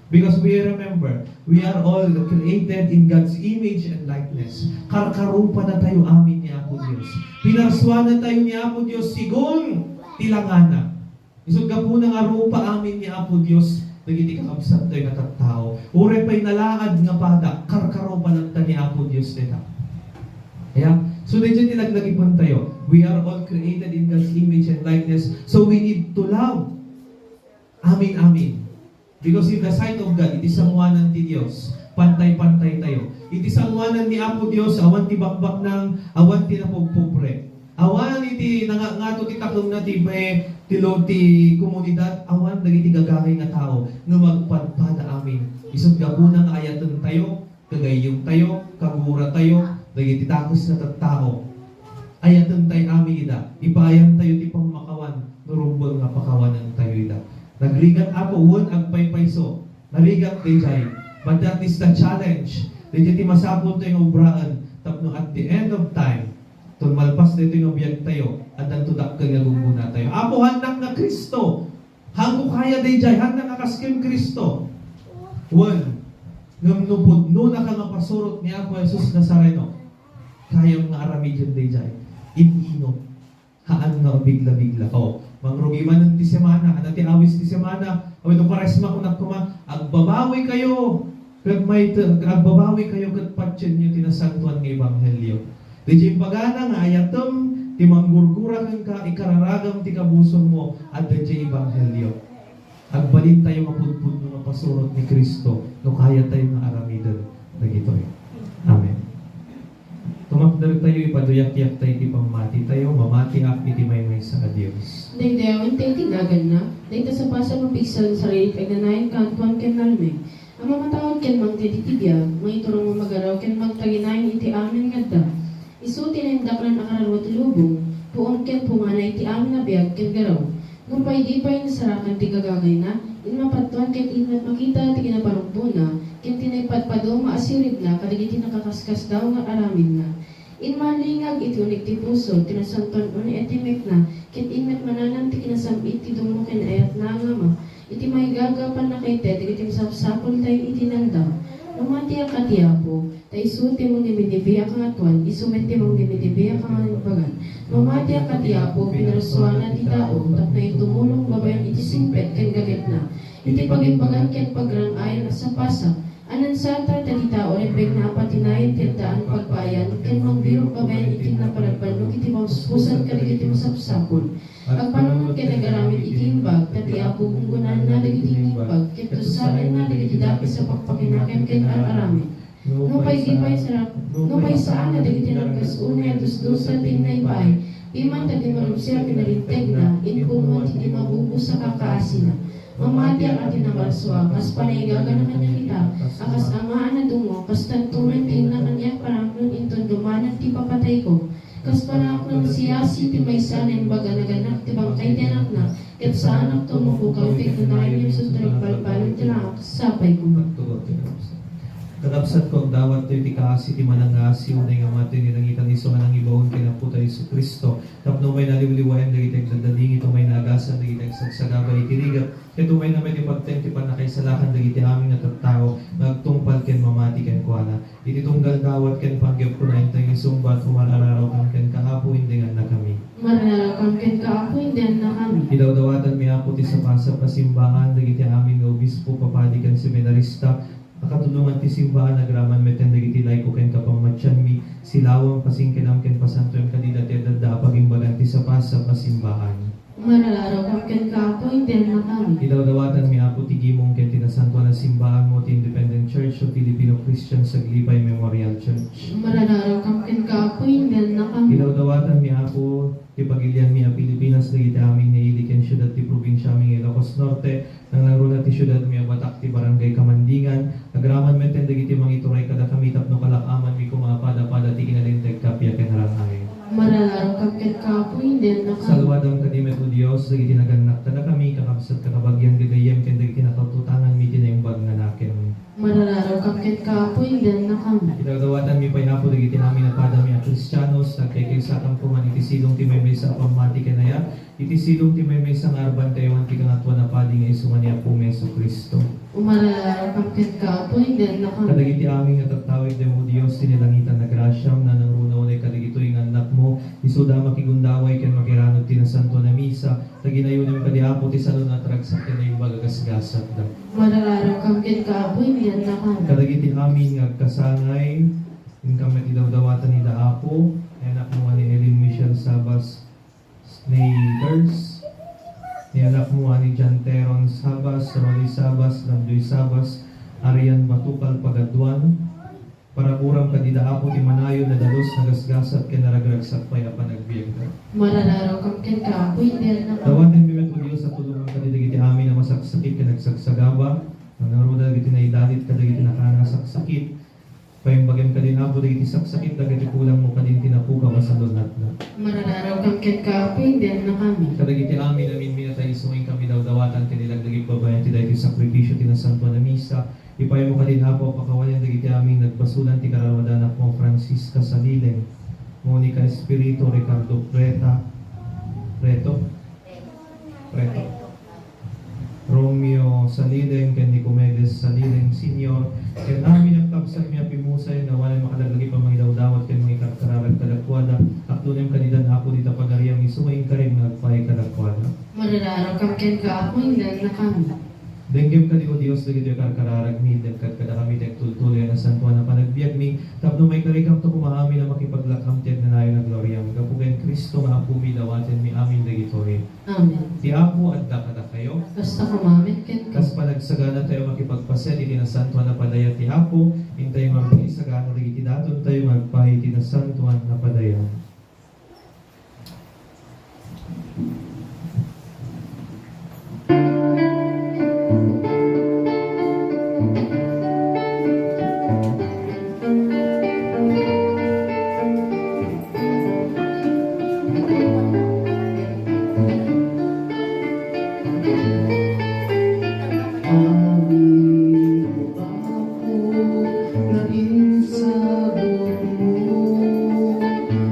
Because we remember, we are all created in God's image and likeness. Karkarupanatayo amin ni Apo Dios. Pinarsuanatayo ni Apo Dios sigun ti langana. Isut' gapuna nga rupa amin ni Apo Dios dagiti kakabsattayo nga tattao. Uray pay nalaad nga pada, karkarupa latta ni Apo Dios dayta. Yeah? So, daydiay ti laglagipentayo. We are all created in God's image and likeness. So, we need to love amin-amin. Because in the sight of God, iti sangoanan ti Dios, pantay-pantaytayo. Iti sangoanan ni Apo Dios, awan ti bakbaknang, awan ti napupupre. Awan iti nanga-, ngato ti takemna ti pe-, ti lo-, ti komunidad, awan dagiti gagangay nga tao nga agpadpada amin. Isut' gapuna nga ayatentayo, gagayyemtayo, kaguratayo, dagiti dakes nga tattao. Ayatentayo amin ida. Ipaayantayo ti pammakawan no rumbeng nga pakawanentayo ida. Nagrigat, Apo, wen agpaypayso. Narigat daydiay. But that is the challenge. Daydiay ti masapultayo nga ubraen tapno at the end of time, ton malpas daytoy nga biagtayo, addanto dakkel nga gunggonatayo. Apo, haannak nga Cristo. Haanko kaya daydiay, haannak nga kas ken Cristo. Wen, ngem no pudnonaka nga pasurot ni Apo Jesus Nazareno, kayam nga aramiden daydiay. Inino? Haan nga bigla-bigla. O, mangrugi manen ti semana, adda ti awis ti semana, wenno Kuaresma, kunak koma, agbabawikayo ket mayte-, agbabawikayo ket patienyo ti nasantoan nga ebanghelio. Daydiay imbagana nga ayatem ti manggurgura kenka, ikararagam ti kabusormo, adda diay ebanghelio. Agbalintayo nga pudpudno nga pasurot ni Cristo no kayatayo nga aramiden dagitoy. Amen. Tumakdertayo, ipaduyakyaktayo ti pammatitayo, mamatiak iti maymaysa a Dios. Daytoy awan ti naganna, dayta sapasap a pigsa ti saralit agnanayon, kaantuan ken nalmeg. A mamatawag ken mangted iti biag, mangiturong a magaraw ken mangtaginayon iti amin nga adda. Isu ti naindaklan a kararua ti lubong, puon ken pungana iti amin a biag ken garaw. Nupay di pay nasarakan ti gagagayna, inmapattuan ket inmat makita ti kinaparubbona ken ti naipadpaduma a siribna kadagiti nakaskasdaaw nga aramidna. Inmalingag iti unig ti puso ti nasantoan unay a timekna, ket inmat mananang ti kinasam-it ti dumo ken ayatna nga ama iti maigaga a pannakaited dagiti masapsapultayo iti nandam. Mamatiak a ti Apo, ta isu ti mangdimidimbi a kangatoan, isu met ti mangdimidimbi a kangimbagan. Mamatiak a ti Apo, pinarsuana ti tao tapno tumulong babaen iti singpet ken gagitna, iti pagimbagan ken pagrang-ayan a sapasap. Anan sata, ta ti tao ribbengna a patinayen ti addaan pagpaayan ken mangbirok babaen iti napalagbannog iti mauspusan kadagiti masapsapul. Agpanunot ken agaramid iti imbag, ta ti Apo gunggonaanna dagiti naimbag, ket tusaenna dagiti dakes a pakpakinakem ken ar-aramid. Nupay di pay sara-, nupay saan a dagiti nagkas-unay a dusdusa ti naipaay, piman ta di marubsir ti nalintegna, impunuan ti di mabubos a kakaasina. Mamatiak a ti namarsua, kas panaigagana kaniak ita, a kas ama a nadungo, kastanto met ti inna kaniak panangnen inton dumanen ti papatayko. Kas panangaknang siasi ti maysa a naimbag a naganak ti bangkay ti anakna, ket saanakto mapukaw ti agnanayon isu ti nagbalbaliw ti langak, sapay koma. Pagtugot ti kabsat. Kakabsatko, agdawatyo ti kaasi ti manangngaasi, unay nga matay ni langitan isu nga nangibaon ken Apotayo Jesu-Cristo, tapno umay naliwliwaen dagiti agdadalingit, umay naagasan dagiti agsagsagaba iti rigat, ket umayna met ipagteng ti pannakaisalakan dagiti amin nga tattao nga agtungpal ken mamati kenkuana. Iti tunggal dawat ken panggepko, intay nga isungbat, marararawkam kenka, Apo, indenganakami. Marararawkam kenka, Apo, indenganakami. Idawdawatanmi, Apo, ti sapasap a simbaan dagiti amin nga obispo, papadi ken seminarista, a katulongan ti simbaan, agraman met ken dagiti laiko ken kapamatianmi, silawam, pasingkedam ken pasantoem kadida ti adda a pagimbagan ti sapasap a simbaan. Marararawkam kenka, Apo, indenganakami. Idawdawatanmi, Apo, ti gimong ken ti nasantoan a simbaanmo ti Independent Church of Filipino Christians Aglipay Memorial Church. Marararawkam kenka, Apo, indenganakami. Idawdawatanmi, Apo, ti pagilianmi a Pilipinas dagiti amin nga ili ken siudad ti probinsiami nga Ilocos Norte, nangnangruna ti siudadmi a Batac ti Barangay Kamandingan, agraman met ken dagiti mangituray kadakami tapno kalak-amanmi koma a pada-pada ti kinalinteg, kappia ken rang-ay. Marararawkam kenka, Apo, indenganakami. Saluadam kadi met, O Dios, dagiti nagannak kadakami, kakabsat, kakabagian, gagayyem, ken dagiti nakautotanganmi iti naimbag nga nakem. Marararawkam kenka, Apo, indenganakami. Idawdawatanmi pay, Apo, dagiti amin a padami a Kristianos, ta agkaykaysakam koma iti sidong ti maymaysa a pammati ken ayat, iti sidong ti maymaysa nga arban kaywan ti Kangatoan a Padi nga isu nga ni Apomi Jesu-Cristo. Marararawkam kenka, Apo, indenganakami. Kadagiti amin nga tattao, itdem, O Dios, ti nilangitan a grasiam, nanangruna unay kadagitoy nga annakmo, isuda a makigundaway ken makiranud ti Nasantoan a Misa, ta ginayonem kadi, Apo, ti salo nga atragsak ken naimbag a gasgasatda. Marararawkam kenka, Apo, indenganakami. Kadagiti amin nga agkasangay, inka met idawdawatan ida, Apo, ni anakmo a ni Eileen Michelle Sabas, ni Ders, ni anakmo a ni John Teron Sabas, Rolly Sabas, Labdoy Sabas, Arian Batukal, Pagaduan. Paraburam kadida, Apo, ti manayon, nadalus, nagasgasat, ken naragragsak pay a panagbiagda. Marararawkam kenka, Apo, indenganakami. Dawatenmi met, O Dios, a tulongam kadi dagiti amin a masaksakit ken agsagsagaba, nangngarud dagiti naidalit kadagiti nakaana a saksakit. Paimbagem kadin, Apo, dagiti saksakit dagiti kulangmo kadin ti napukaw a salun-atna. Marararawkam kenka, Apo, indenganakami. Kadagiti amin a minminatay isu nga inkami dawdawatan ken ilagdagik babaen ti daytoy Sakripisio ti Nasantoan a Misa, ipaymo kadin, Apo, a pakawanen dagiti amin nagbasolan ti kararuadan, Apo Francisca Salileng, Monica Espiritu, Ricardo Preta, Preto, Preto, Romeo Salileng, ken Nicomedes Salileng Senior, ken amin a kabsatmi a pimusay, awanen makalaglagip a mangidawdawat ken mangikarkararag kadakuada, akdunem kanidan, Apo, dita pagariam, isu nga inkarim nga agpaay kadakuada. Marararakam kenka, Apo, indennakami. Denggem kadi, O Dios, dagitoy a karkararagmi, iddem kad kadakami ti agtultuloy a nasantoan a panagbiagmi, tapno maikarikam koma amin a makipaglak-am ti agnanayon a gloriam. Gapu ken Cristo nga Apomi, dawatenmi amin dagitoy. Amen. Ti Apo adda kadakayo. Kasta koma met kenka. Kas panagsagana tayo makipagpaset iti nasantoan a padayan ti Apo, intayo nga agsagana dagiti daton tayo nga agpaay iti nasantoan a padayan. Apo, nainsabotmo,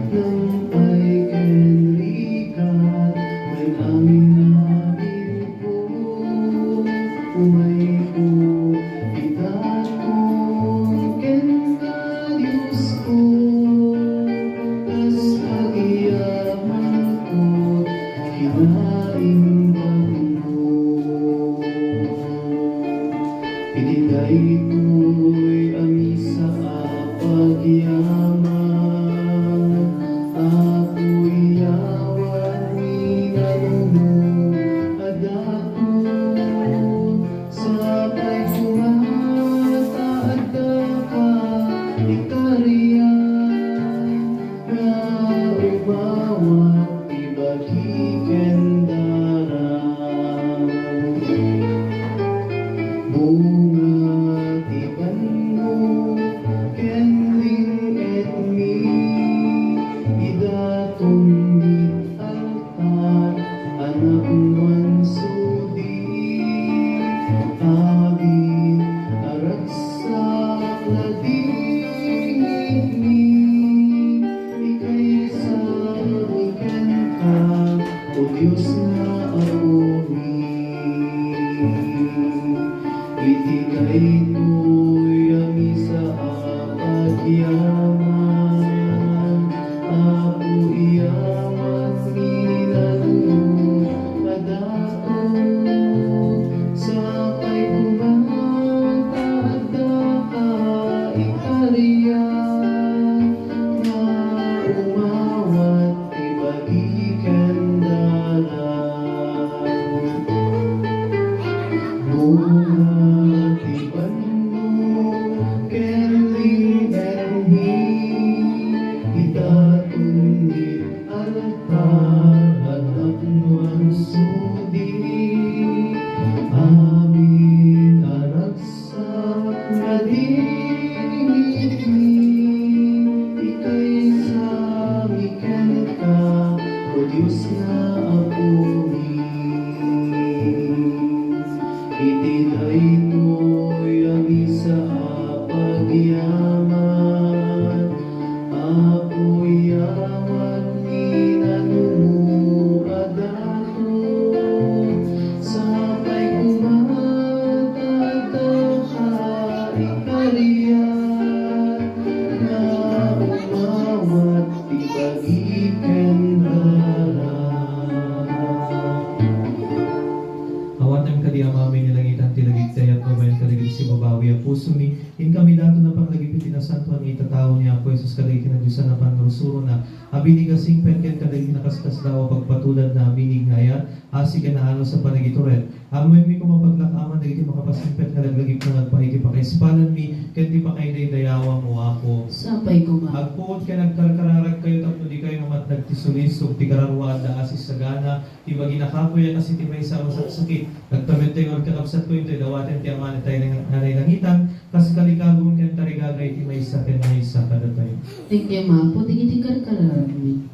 nangpay ken rigat, ken amin-aminko, umayko, idaton kenka, Diosko, kas pagiyamanko, kinaimbagmo. Iti daytoy a misa a pagyaman, Apo, iyawatmi nanumo a daton, sapay koma ta addaka ikarian nga umawat ti bagi ken daram. Bunga ti banno ken ling-etmi, idaton iti altar a napnoan sudi. Amin a ragsak, nadingitmi, ikaysami kenka, O Dios nga Apomi. Iti daytoy a misa a pagyaman, Apo, iyawatmi nanumo a daton, sapay koma ta addaka ikarian nga umawat ti bagi ken daram. Bunga ti banno ken ling-etmi, idaton iti altar a napnoan sudi. Amin a ragsak, nadingitmi, ikaysami kenka, O Dios nga Apomi. Iti daytoy a misa a pagyaman, Apo, iyawatmi nanumo a daton, sapay koma ta addaka ikarian nga umawat ti bagi ken daram. Awatem kadi, Amami, ni langitan, ti lagipta, babaen kadagiti sibabawi a pusomi. Inkami daton a panglagip iti nasantoan nga itatawen ni Apo Jesus kadagiti nadiosan a pannursurona a binig a singpet ken kadagiti nakaskasdaaw a pagpatuladna a binig nga ayat, asi ken anos a panagitured. Ammoenmi koma paglak-aman dagiti makapasingpet nga laglagipna nga agpaay iti pakaispalanmi ken ti pakaidaydayawa, O Apo. Sapay koma. Agpuot ken agkarkararagkayo tapno dikayo nga matnag ti sulisog ti kararua adda asi sagana, ti bagina kakuya kas iti maysa a masaksakit. Agtametta nga kakabsatko, intoy dawaten ti Ama nga nailangitan, kas kalikagum ken tarigagay ti maysa ken maysa kadatayo. Thank you, Apo, dagiti karkararagmi.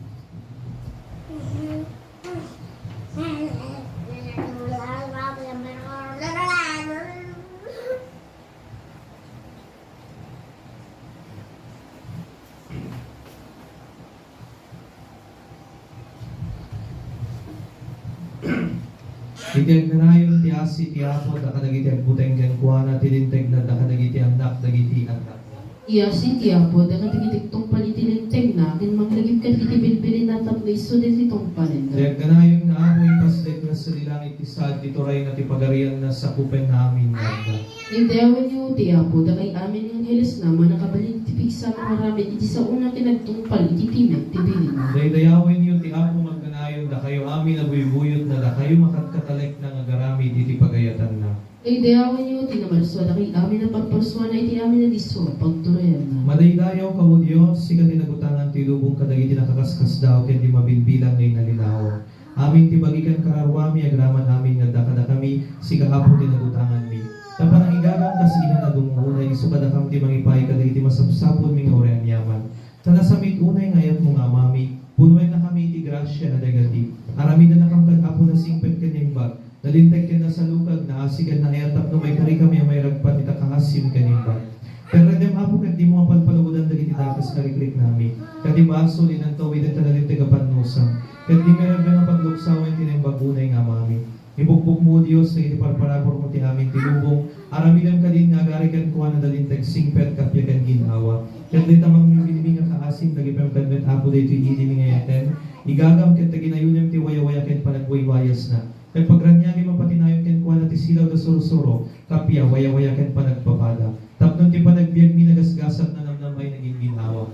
Iti agnanayon ti asi ti Apo, adda kadagiti agbuteng kenkuana, ti Linteg adda kadagiti annak dagiti annakna. Iasi ti Apo, adda kadagiti agtungpal iti Lintegna, ken manglagipkat iti bilbilinna tapno isu daytoy tungpalenna. Ti agnanayon nga Apo, ipasdek na sa langit ti saad ti turayna, ti pagarianna, sakupenna amin nga adda. Daydayawenyo ti Apo, dakay amin nga anghelesna, mannakabalin iti pigsa nga aramid iti saona ken agtungpal iti timek ti bilinna. Daydayawenyo ti Apo, agnanayon, dakayo amin a buybuyotna, dakayo makatkatalekna nga agaramid iti pagayatanna. Daydayawenyo ti Namarsua, dakay amin a parparsuana iti amin a disso a pagturayanna. Madaydayaw ka, O Dios, sika ti nagutangan ti lubong kadagiti nakaskasdaaw ken di mabilbilang nga inalinaw. Amin ti bagi ken kararuami, agraman amin nga adda kadakami, sika, Apo, ti nagutanganmi. Ta panangigagam kas ina nga dumngona, isu kadakam ti mangipaay kadagiti masapsapulmi nga uray aniaman. Ta nasamit unay nga ayatmo nga Amami, punowennakami iti grasia a dagiti. Aramidennakam kad Apo nasingpet ken naimbag, nalinteg ken nasalukag, naasi ken naayat tapno maikarikami a mairagpat ita kaasim ken imbag. Perredem, Apo, ket dimo a palpaluodan dagiti dakes nga rikriknami. Ket ti basol, inantawiden ta nalinteg a pannusam. Ket dimo irebbeng a pagluksawen ti naimbag unay nga Amami. Ibukbokmo, O Dios, dagiti parparaburmo ti amin ti lubong. Aramidem kadin nga agari kenkuana, nalinteg, singpet, kappia ken gin-awa. Ket dayta mangbibilmi nga kaasim, dagipem kad met, Apo, daytoy idi nga ayatem. Igagam ket ta ginayonem ti wayawaya ken panagwaywayasna. Ket pagraniagem a patinayon kenkuana ti silaw da sursuro, kappia, wayawaya ken panagpapada. Tapno ti panagbiagmi nagasgasat, nanamnam a nagingin-awa.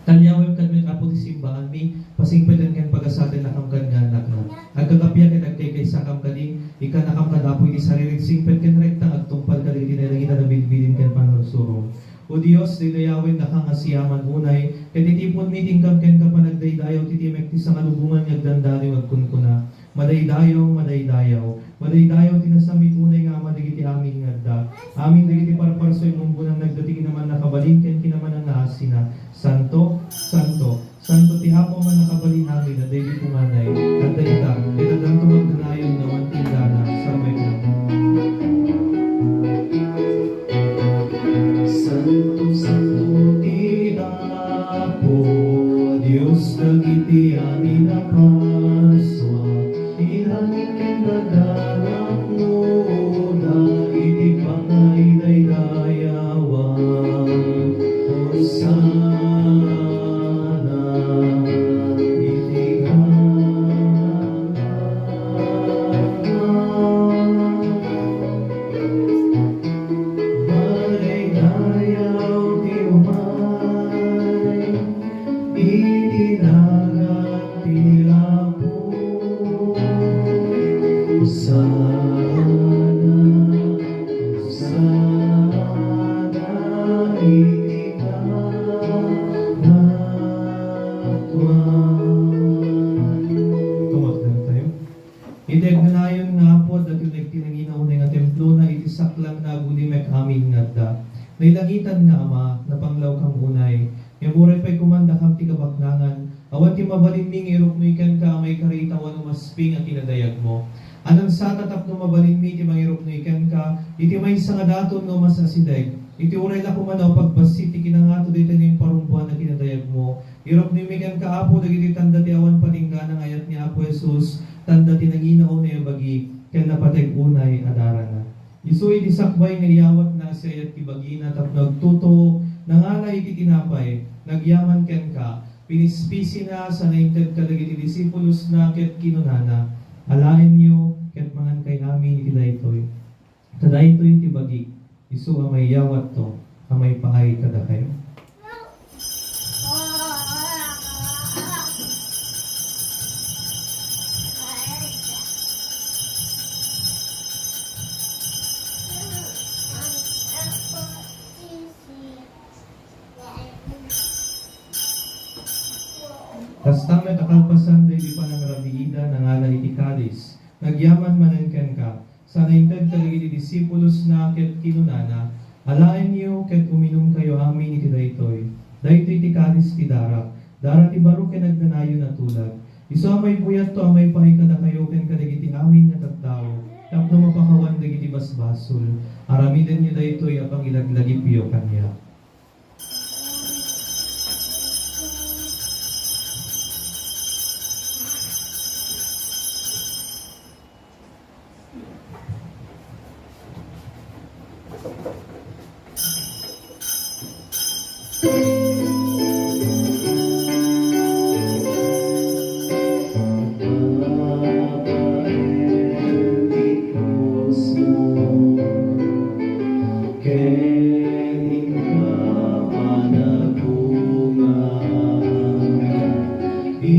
Talyawem kad met, Apo, ti simbaanmi, pasingpeten ken pagasatennakam kad nga annakna. Agkakappia ket agkaykaysakam kadi, ikkannakam kad Apo iti saririk, singpet ken rekta nga agtungpal kadagiti nailagida a bilbilin ken pannursurom. O Dios, daydayawennaka nga siaman unay, ket iti ipunmi ti inkam kenka panagdaydayaw ti timek ti sangalubongan nga agdandani nga agkunkuna, Madaydayaw, madaydayaw, madaydayaw ti nasamit unay nga Ama dagiti amin nga adda. Amin dagiti parparsuay nga umbunan nagda ti kinamannakabalin ken kinamanangngaasina. Santo, santo, santo ti Apo a Mannakabalin-amin a daydi punganay. Adda ita, ket addanto nga agnanayon nga awan tindana, sabay nga. Santo, santo ti Apo, Dios dagiti amin a parsua, ti langit ken daga napnoda iti pangaydaydayawan. Hosanna iti kangkana. Madaydayaw ti umay iti nagan ti Apo. Hosanna, Hosanna iti kangkana. Tumakdertayo. Iti agnanayon nga Apo, adda ti uneg ti nangina unay nga templona iti saklang nga agulimek amin nga adda. Nailangitan nga Ama, napanglawkam unay. Ngem uray pay kumandakam ti kabaknangan, awan ti mabalinmi nga iruknoy kenka a maikari ita a umasping a kinadayagmo. Anunsata tapno mabalinmi ti mangiruknoy kenka iti maysa nga daton nga umas-asideg, iti uray la kuman a pagbassit ti kinangato daytoy nga imparumboan a kinadayagmo. Iruknoymi kenka, Apo, dagiti tanda ti awan patinggana nga ayat ni Apo Jesus, tanda ti nangina unay a bagi ken napateg unay a darana. Isu iti sakbay nga iyawatna a siayat ti bagina tapno agtutuok, nangala iti tinapay, nagyaman kenka, pinispisina, sana inted kadagiti disipulosna ket kinunana, Alaenyo ket mangankay amin iti daytoy. Ta daytoy ti bagik, isu a maiyawatto a maipaay kadakayo. Kasta met a kalpasan daydi panangrabiida, nangala iti kalis, nagyaman manen kenka, sana inted kadagiti disipulosna ket kinunana, Alaenyo ket uminumkayo amin iti daytoy. Daytoy ti kalis ti darak, dara ti baro ken agnanayon a tulag. Isu a maibuyatto a maipaay kadakayo ken kadagiti amin nga tattao, tapno mapakawan dagiti basbasol. Aramidenyo daytoy a pangilaglagipyo kaniak.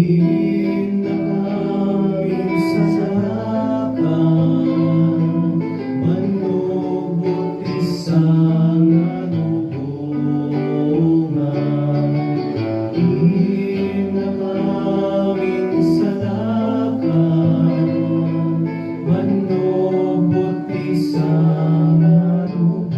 Innakam insalakan, mannubbot ti sangalubongan. Innakam insalakan, mannubbot ti sangalubongan.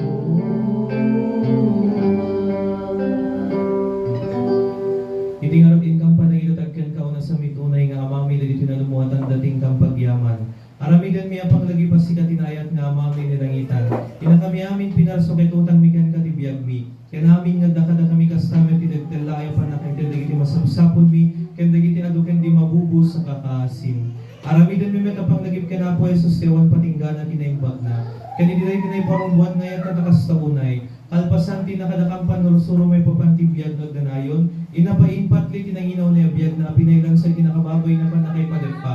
Iti ngarud, inkam panangilutad kenka, unay sa met unay nga Amami dagiti nalumoatan, dating kam pagyaman. Aramidenmi a panglagip a sika ti naayat nga Amami ni langitan. Innakami amin pinarso ket utangmi kenka ti biagmi. Ken amin nga adda kadakami kasta met ti dagdaglaay a pannakaitedmi dagiti masapsapulmi ken dagiti adu ken di mabubos a kakaasim. Aramidenmi met a panglagip ken Apo Jesus ti awan patinggana ti naimbagna. Ken iti daytoy naiparungbuan nga ayatna ta kasta unay, kalpasan ti nakadakam pannursuro maipapan ti biag nga agnanayon, inna pay impatli ti nanginaunay a biagna a pinailansa iti nakababain a pannakaipadeppa.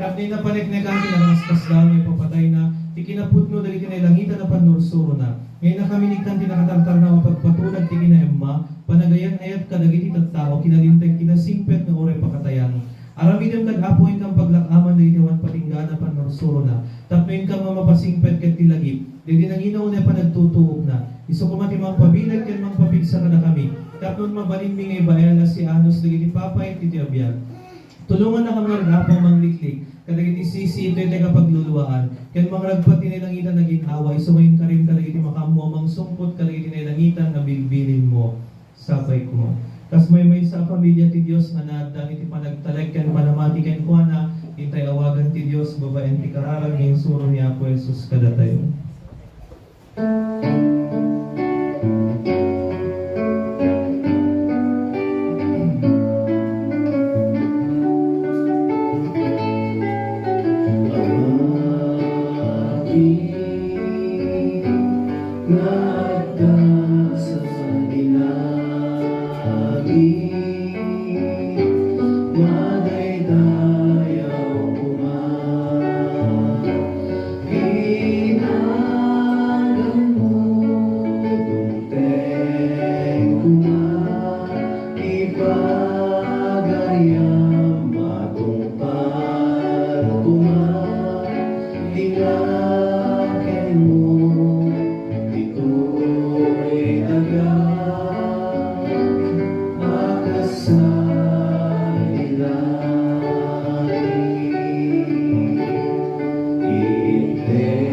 Tapno inna paneknekan ti nakaskasdaaw nga ipapatayna ti kinapudno dagiti nailangitan a pannursurona. Nga innakam inikkan ti nakatartarnaw a pagpatulag ti kinaemma, panagayan-ayat kadagiti tattao, kinalinteg, kinasingpet nga uray pakatayan. Aramidem kad Apo, inkam paglak-aman dagiti awan patinggana a pannursurona, tapno inkam nga mapasingpet ket ti lagip, dagiti nanginaunay a panagtutuokna. Isu koma ti mangpabileg ken mangpapigsa kadakami, tapno mabalinmi nga ibael a sianos dagiti papait iti abiag. Tulongannakam ngarud, Apo, a mangliklik kadagiti sisiit daytoy a pagluluaan, ken mangragpat ti nailangitan a gin-awa, isu nga inkarim kadagiti makaammo a mangsungput kadagiti nailangitan nga bilbilinmo. Sapay koma. Kas maymaysa a familia ti Dios nga naaddan iti panagtalek ken panamati kenkuana, intay awagan ti Dios babaen ti kararag nga insuro ni Apo Jesus kadatayo. Amami nga adda sa inabi, madaydayaw koma. Ti naganmo, dumteng koma, ti pagariam matungpal koma, ti naganmo, ditoy adda. Makasal ti langit, item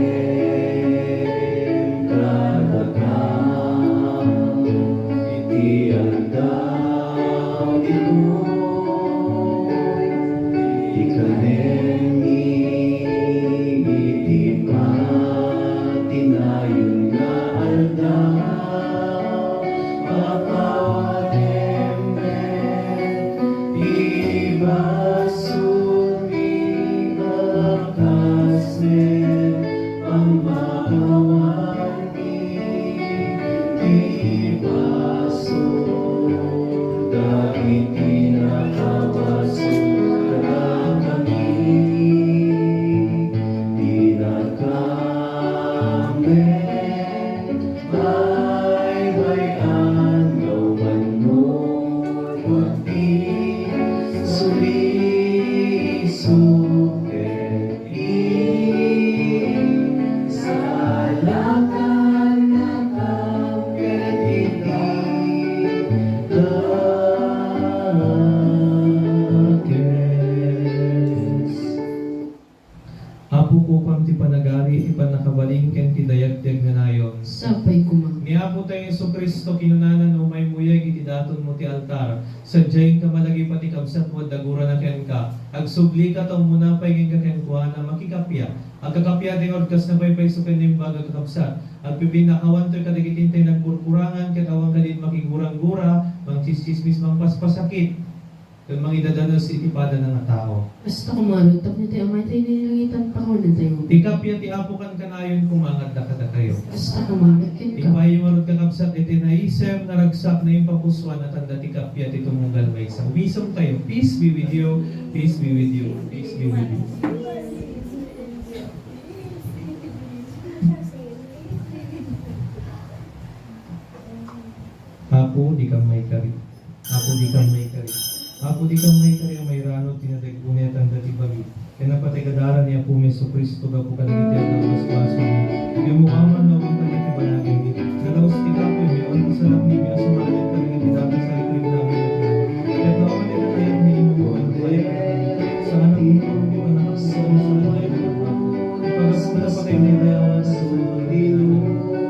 kadakam iti aldaw ti Dios, ti kanenmi iti patinayon nga aldaw. Pakawanem met ti basolmi a kas met pammakawanmi ti basol dagiti nakabasol kadakami. Ti nakam met baybay-an nga umannurot ti sulisog ket insalakan nakam ket iti dakes. Apo, kukuam ti panagari, ti pannakabalin, ken ti dayag ti agnanayon. Sapay koma. Ni Apotayo Jesu-Cristo, kinunana, no umaymuyeg iti datonmo ti altar, sadiaenka malagip a ti kabsatmo adda gurana kenka. Agsublika ta umuna pay kenka kenkuana, makikappia. Agkakappia ti ngarud kas napaypayso ken naimbag a kakabsat. Agpipinnakawantoy kadagiti intay nagkurkurangan, ket awan kadin makigurang-gura, mangtsistsismis, mangpaspasakit. Ken mangidadanes iti padana nga tao. Kasta koma ngarud, tapno ti Amatayo nga nailangitan, pakawanentayo. Ti kappia ti Apo kankanayon koma nga adda kadakayo. Kasta koma ngarud kenka. Ipaayyo ngarud, kakabsat, iti naisem, naragsak, naimpapusoan a tanda ti kappia ti tumunggal maysa. Umisem tayo. Peace be with you. Peace be with you. Peace be with you. Apo, dikam maikari. Apo, dikam maikari. Apo, dikam maikari a maira- Gadara ni Apomi Jesu-Cristo gapu kadagiti adda a basbasolmi, ngem awan laeng kadagiti banagimi. Nalaus ti kapoymi, awan pasalaknimi a sumayaat kadagiti daga sa ikrigdami. Ket no awan ti kayatmi, immawat ti kayatmi. Sa nganan ti Anak, sa nganan ti Anak, ipagapuna pagaydayawan a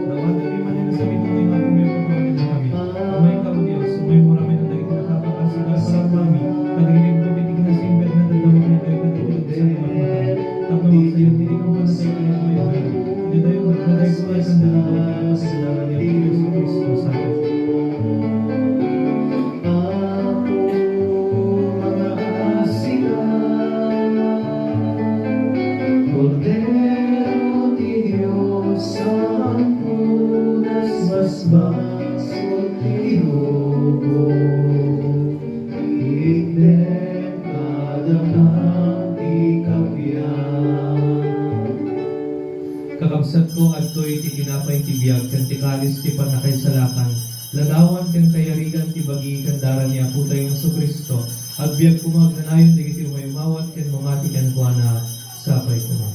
Dawatenmi manen a sabiton ti Apomi a pakawanennakami. Umayka, O Dios, umaymo ramen dagiti nakakakasigar sa kami, kadagiti agbubit ti kinasingpet nga dadawatennakayo kadagiti sa matmatang, tapno magsayat ti di kapunasan ti Apomi. Daytoy, daytoy, daytoy, Jesu-Cristo, sa Apo, mga asina, Kordero ti Dios, awan basbasol ti irubo, itdem kadakami ti kapian. Kakabsatko, adtoy ti tinapay ti biag ken ti kalis ti pannakaisalakan. Ladawan ken kayarigan ti bagi ken dara ni Apotayo Jesu-Cristo. Agbiag koma agnanayon dagiti umaymawat ken mamati kenkuana. Sapay koma.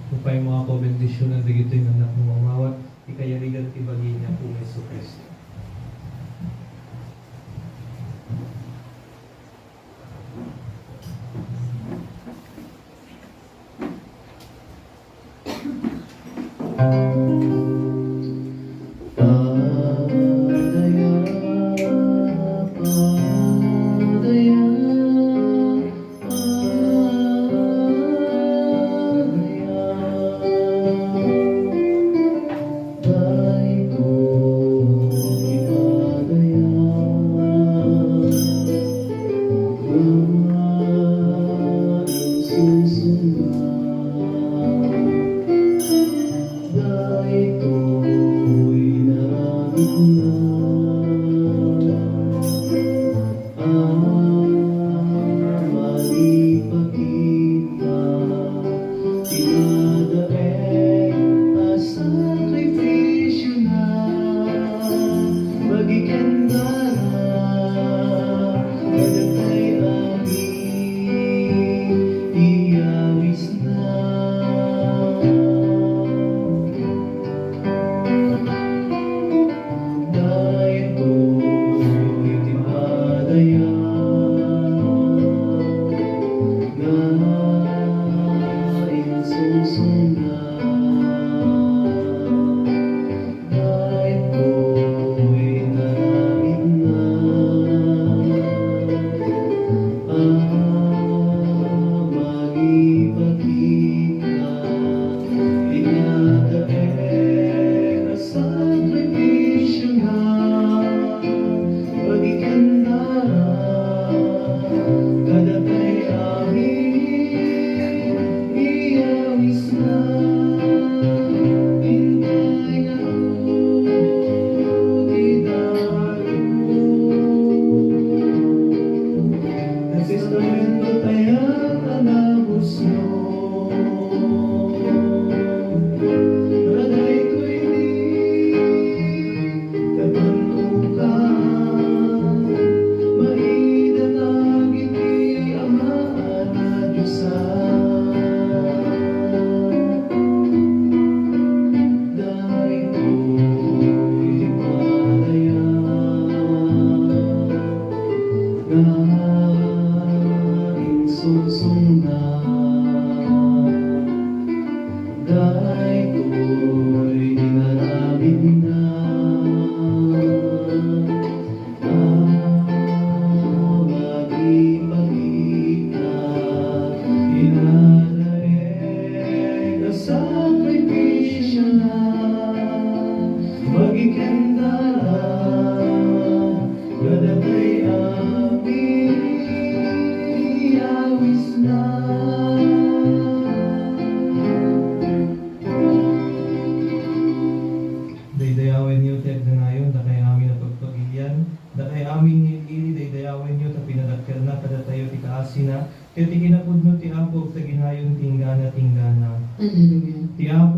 Upaymo, Apo, bendisionan dagitoy nga annakmo mamawat ti kayarigan ti bagi ni Apomi Jesu-Cristo.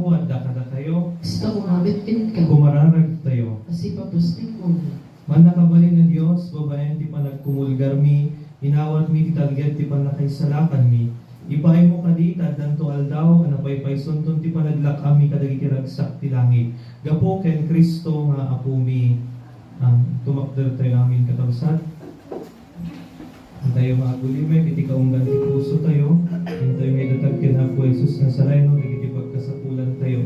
Adda kadatayo. Kasta koma met kenka. Kumararagtayo. Asipapos ti ungol. Mannakabalin a Dios, babaen ti panagkumulgarmi, inawatmi ti talged ti pannakaisalakanmi. Ipaaymo kadi ta addanto aldaw a napaypaysunton ti panaglak-ammi kadagiti ragsak ti langit. Gapu ken Cristo nga Apomi. Ah, tumakdertayo amin, kakabsat. Intayo nga agulimek iti kaunggan ti pusotayo. Intayo nga idatag ken Apo Jesus Nazareno dagiti pagkasapulantayo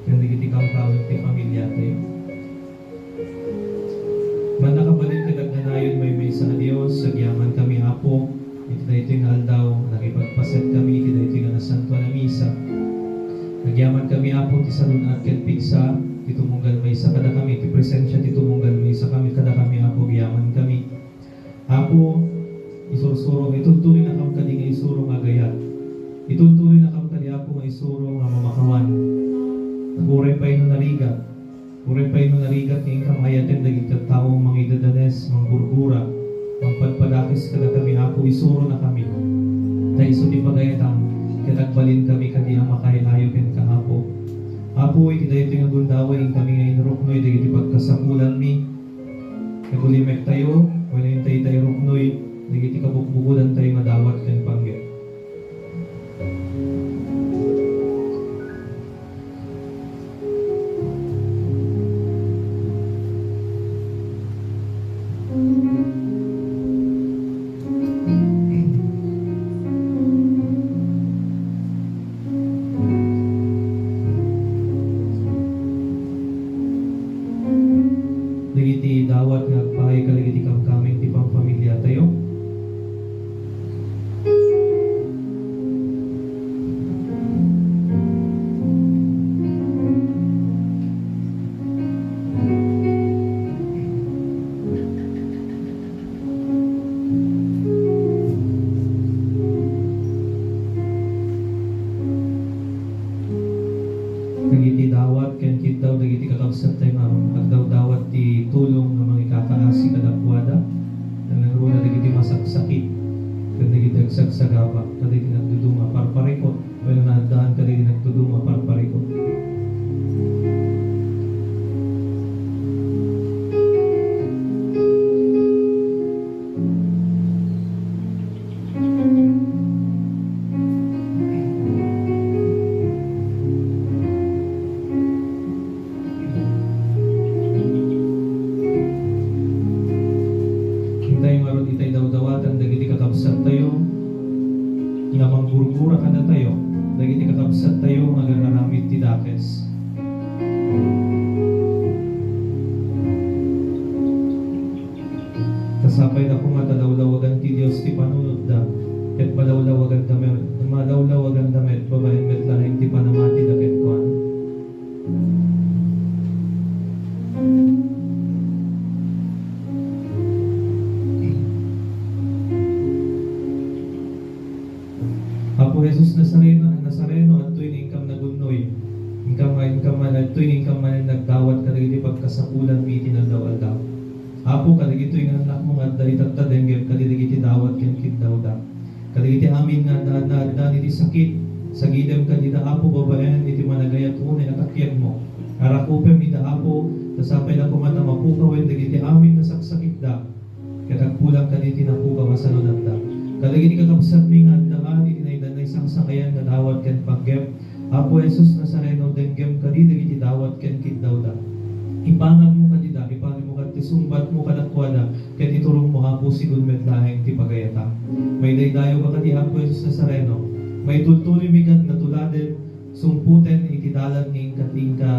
ken dagiti kamkameng ti familiatayo. Mannakabalin ket agnanayon, maymaysa a Dios, agyamankami, Apo, iti daytoy nga aldaw, nakipagpasetkami iti daytoy nga nasantoan a misa. Agyamankami, Apo, ti salun-at ken pigsa ti tumunggal maysa kadakami, ti presensia ti tumunggal maysa kami kadakami, Apo, agyamankami. Apo, isursuro, itultuloynakam kadi nga isuro nga agayat. Itultuloynakam kadi, Apo, nga isuro nga mamakawan. Uray pay no narigat, uray pay no narigat nga inkam ayaten dagiti tattao mangidadanes, manggurgura, mangpadpadakes kadakami, Apo, isuronakami. Ta isu ti pagayatam, ket agbalinkami kadi a makaayo-ayo kenka, Apo. Apo, iti daytoy nga gundaway, inkami nga inruknoy dagiti pagkasapulanmi. Agulimektayo, wenno intay ta iruknoy dagiti kabukbukodantayo nga dawat ken panggep. Dagiti dawat nga agpaay kadagiti kamkameng ti pamfamiliatayo. Dagiti dawat ken kiddaw dagiti kakabsattayo nga agdawdawat ti tulong nga mangikakaasi kadakuada, nangruna dagiti masaksakit ken dagiti agsagsagaba, kadagiti nagduduma parparikut. Wenno naaddaan kadagiti nagduduma parparikut. Intayo ngarud itay dawdawatan dagiti kakabsattayo nga manggurgura kadatayo, dagiti kakabsattayo nga agar-aramid ti dakes. Ta sapay la koma ta lawlawagan ti Dios ti panunotda, ket malawlawaganda met, malawlawaganda met babaen met laeng ti panamatida kenkuana. Apo Jesus Nazareno, Nazareno, adtoy nga inkam nagunnoy. Inkam nga, inkam man, adtoy nga inkam manen nagdawat kadagiti pagkasapulanmi iti aldaw-aldaw. Apo, kadagitoy nga annakmo nga adda itatta, denggem kadi dagiti dawat ken kiddawda. Kadagiti amin nga adda, adda, adda iti sakit, sagidem kadida, Apo, babaen iti managayat unay a takiagmo. Arakupem ida, Apo, ta sapay la koma ta mapukawen dagiti amin nga saksakitda. Ket agkulang kadi ti napukaw a salunatda. Kadagiti kakabsatmi nga adda iti naida-, naisangsangayan nga dawat ken panggep, Apo Jesus Nazareno, denggem kadi dagiti dawat ken kiddawda. Ipanganmo kadida, ipanganmo kadi ti sungbatmo kadakuada, ket iturongmo, Apo, sigun met laeng ti pagayatam. Maidaydayaw ka kadi, Apo Jesus Nazareno. Maitultuloymi ket natuladen, sungpoten iti dalan nga inka, inka,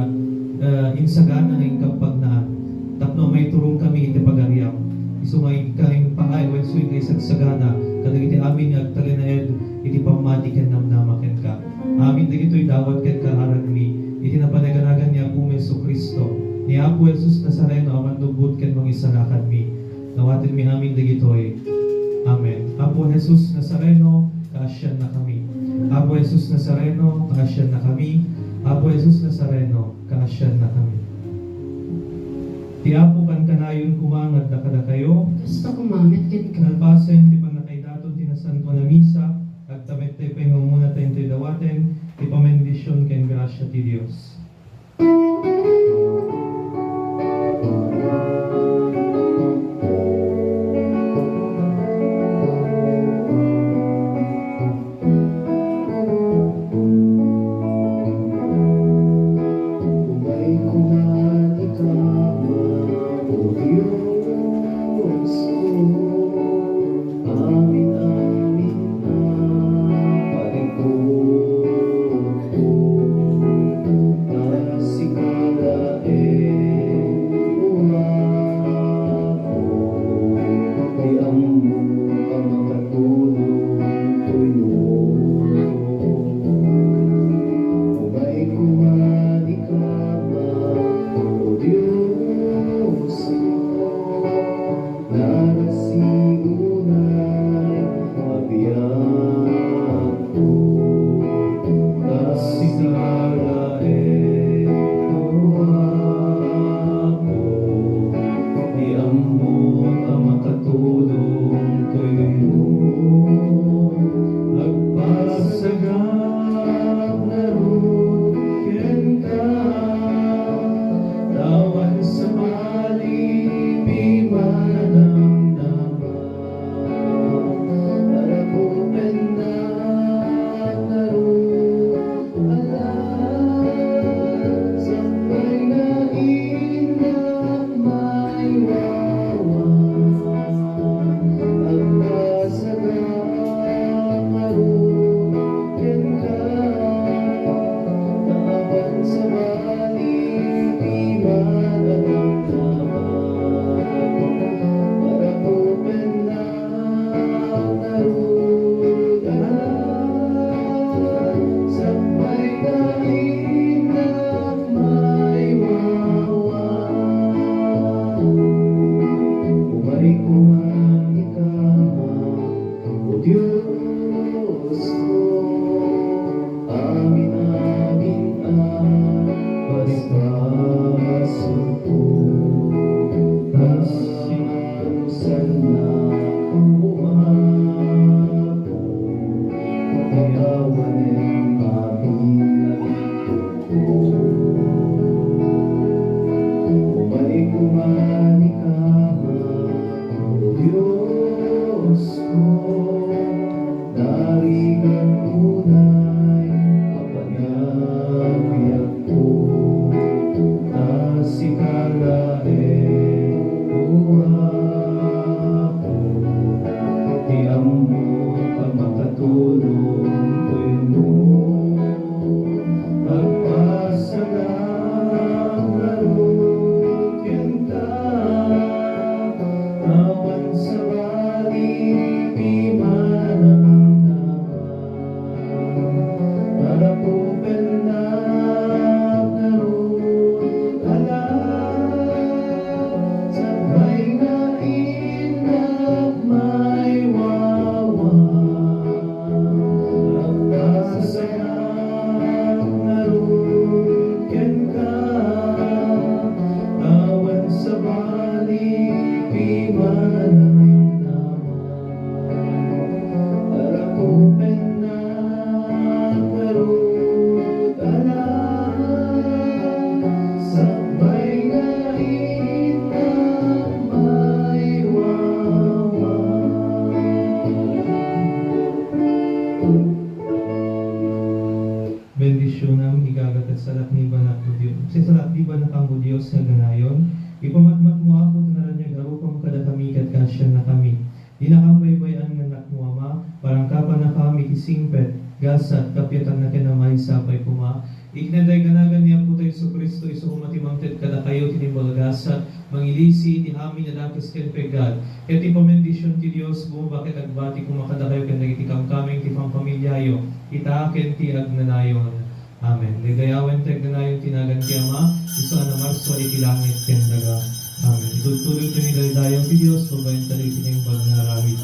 eh, insagana nga inka pagnaan. Tapno maiturongkami iti pagariam. Isu nga inka impaay wenno inka isagsagana kadagiti amin nga agtalinaed iti pammati ken namnama kenka. Amin dagitoy dawat ken kararagmi iti napanaganagana ni Apomi Jesu-Cristo, ni Apo Jesus Nazareno a mannubbot ken mangisalakanmi. Dawatenmi amin dagitoy. Amen. Apo Jesus Nazareno, kaasiannakami. Apo Jesus Nazareno, kaasiannakami. Apo Jesus Nazareno, kaasiannakami. Ti Apo kankanayon koma nga adda kadakayo. Kasta koma met kenka. Nalpasen ti pannakaidaton ti Nasantoan a Misa, agtamektay pay nga umuna ta intoy dawaten ti pamendisyon ken grasia ti Dios. Umay koma ita, O Diosko, amin-amin a parikutko, ta sika laeng, O Apo, ti ammok a makatulong toyno. Umay koma ita, O Diosko, narasiuna a biagko, ta sika laeng, O Apo, ti ammok a makatulong toyno. Agpasamak ngarud kenka, ta awan sabali ti madamdama. Arapupennak ngarud, ala, sakbay nga innak maiwawa. Agpasamak ngarud kenka, ta awan sabali ti madamdama. Arapupennak ngarud, ala, sakbay nga innak maiwawa. Umay koma ita, O Diosko, amin-amin a basbasolko, ta sika ti sannak, O Apo, ti awanen amin a biagko. Umay koma ita, O Diosko, narigat unay a panagbiagko, ta sika laeng, O Apo, ti ammok a makatulong toyno. Agpasamak ngarud kenka, awan sabali ti madamdama. Arapupennak ngarud, ala, sakbay nga innak maiwawa. Agpasamak ngarud kenka, awan sabali ti madamdama. Arapupennak ngarud, ala, sakbay nga innak maiwawa. Bendisionam, igaga, ket salaknibanak, O Dios. Ket salaknibanakam, O Dios, nga agnanayon. Ipamatmatmo, Apo, ti naraniag a rupam kadakami, ket kaasiannakami. Dinakam baybay-an nga annakmo, Ama, parangkapannakam iti singpet, gasat, kapiatanna ken a maysa pay koma. Ikna dayta nga nagan ni Apotayo Jesu-Cristo, isu koma ti mangted kadakayo iti naimbag a gasat, mangilisi iti amin a dakes ken peggad, ket ti pammendision ti Dios bumaba ket agbati koma kadakayo ken dagiti kamkameng ti pamfamiliayo, ita ken ti agnanayon. Amen. Daydayawen ti agnanayon ti nagan ti Ama, isu a namarsuar iti langit ken daga. Amen. Itudtudoyto ni daydayaw ti Dios babaen kadagiti naimbag nga aramid.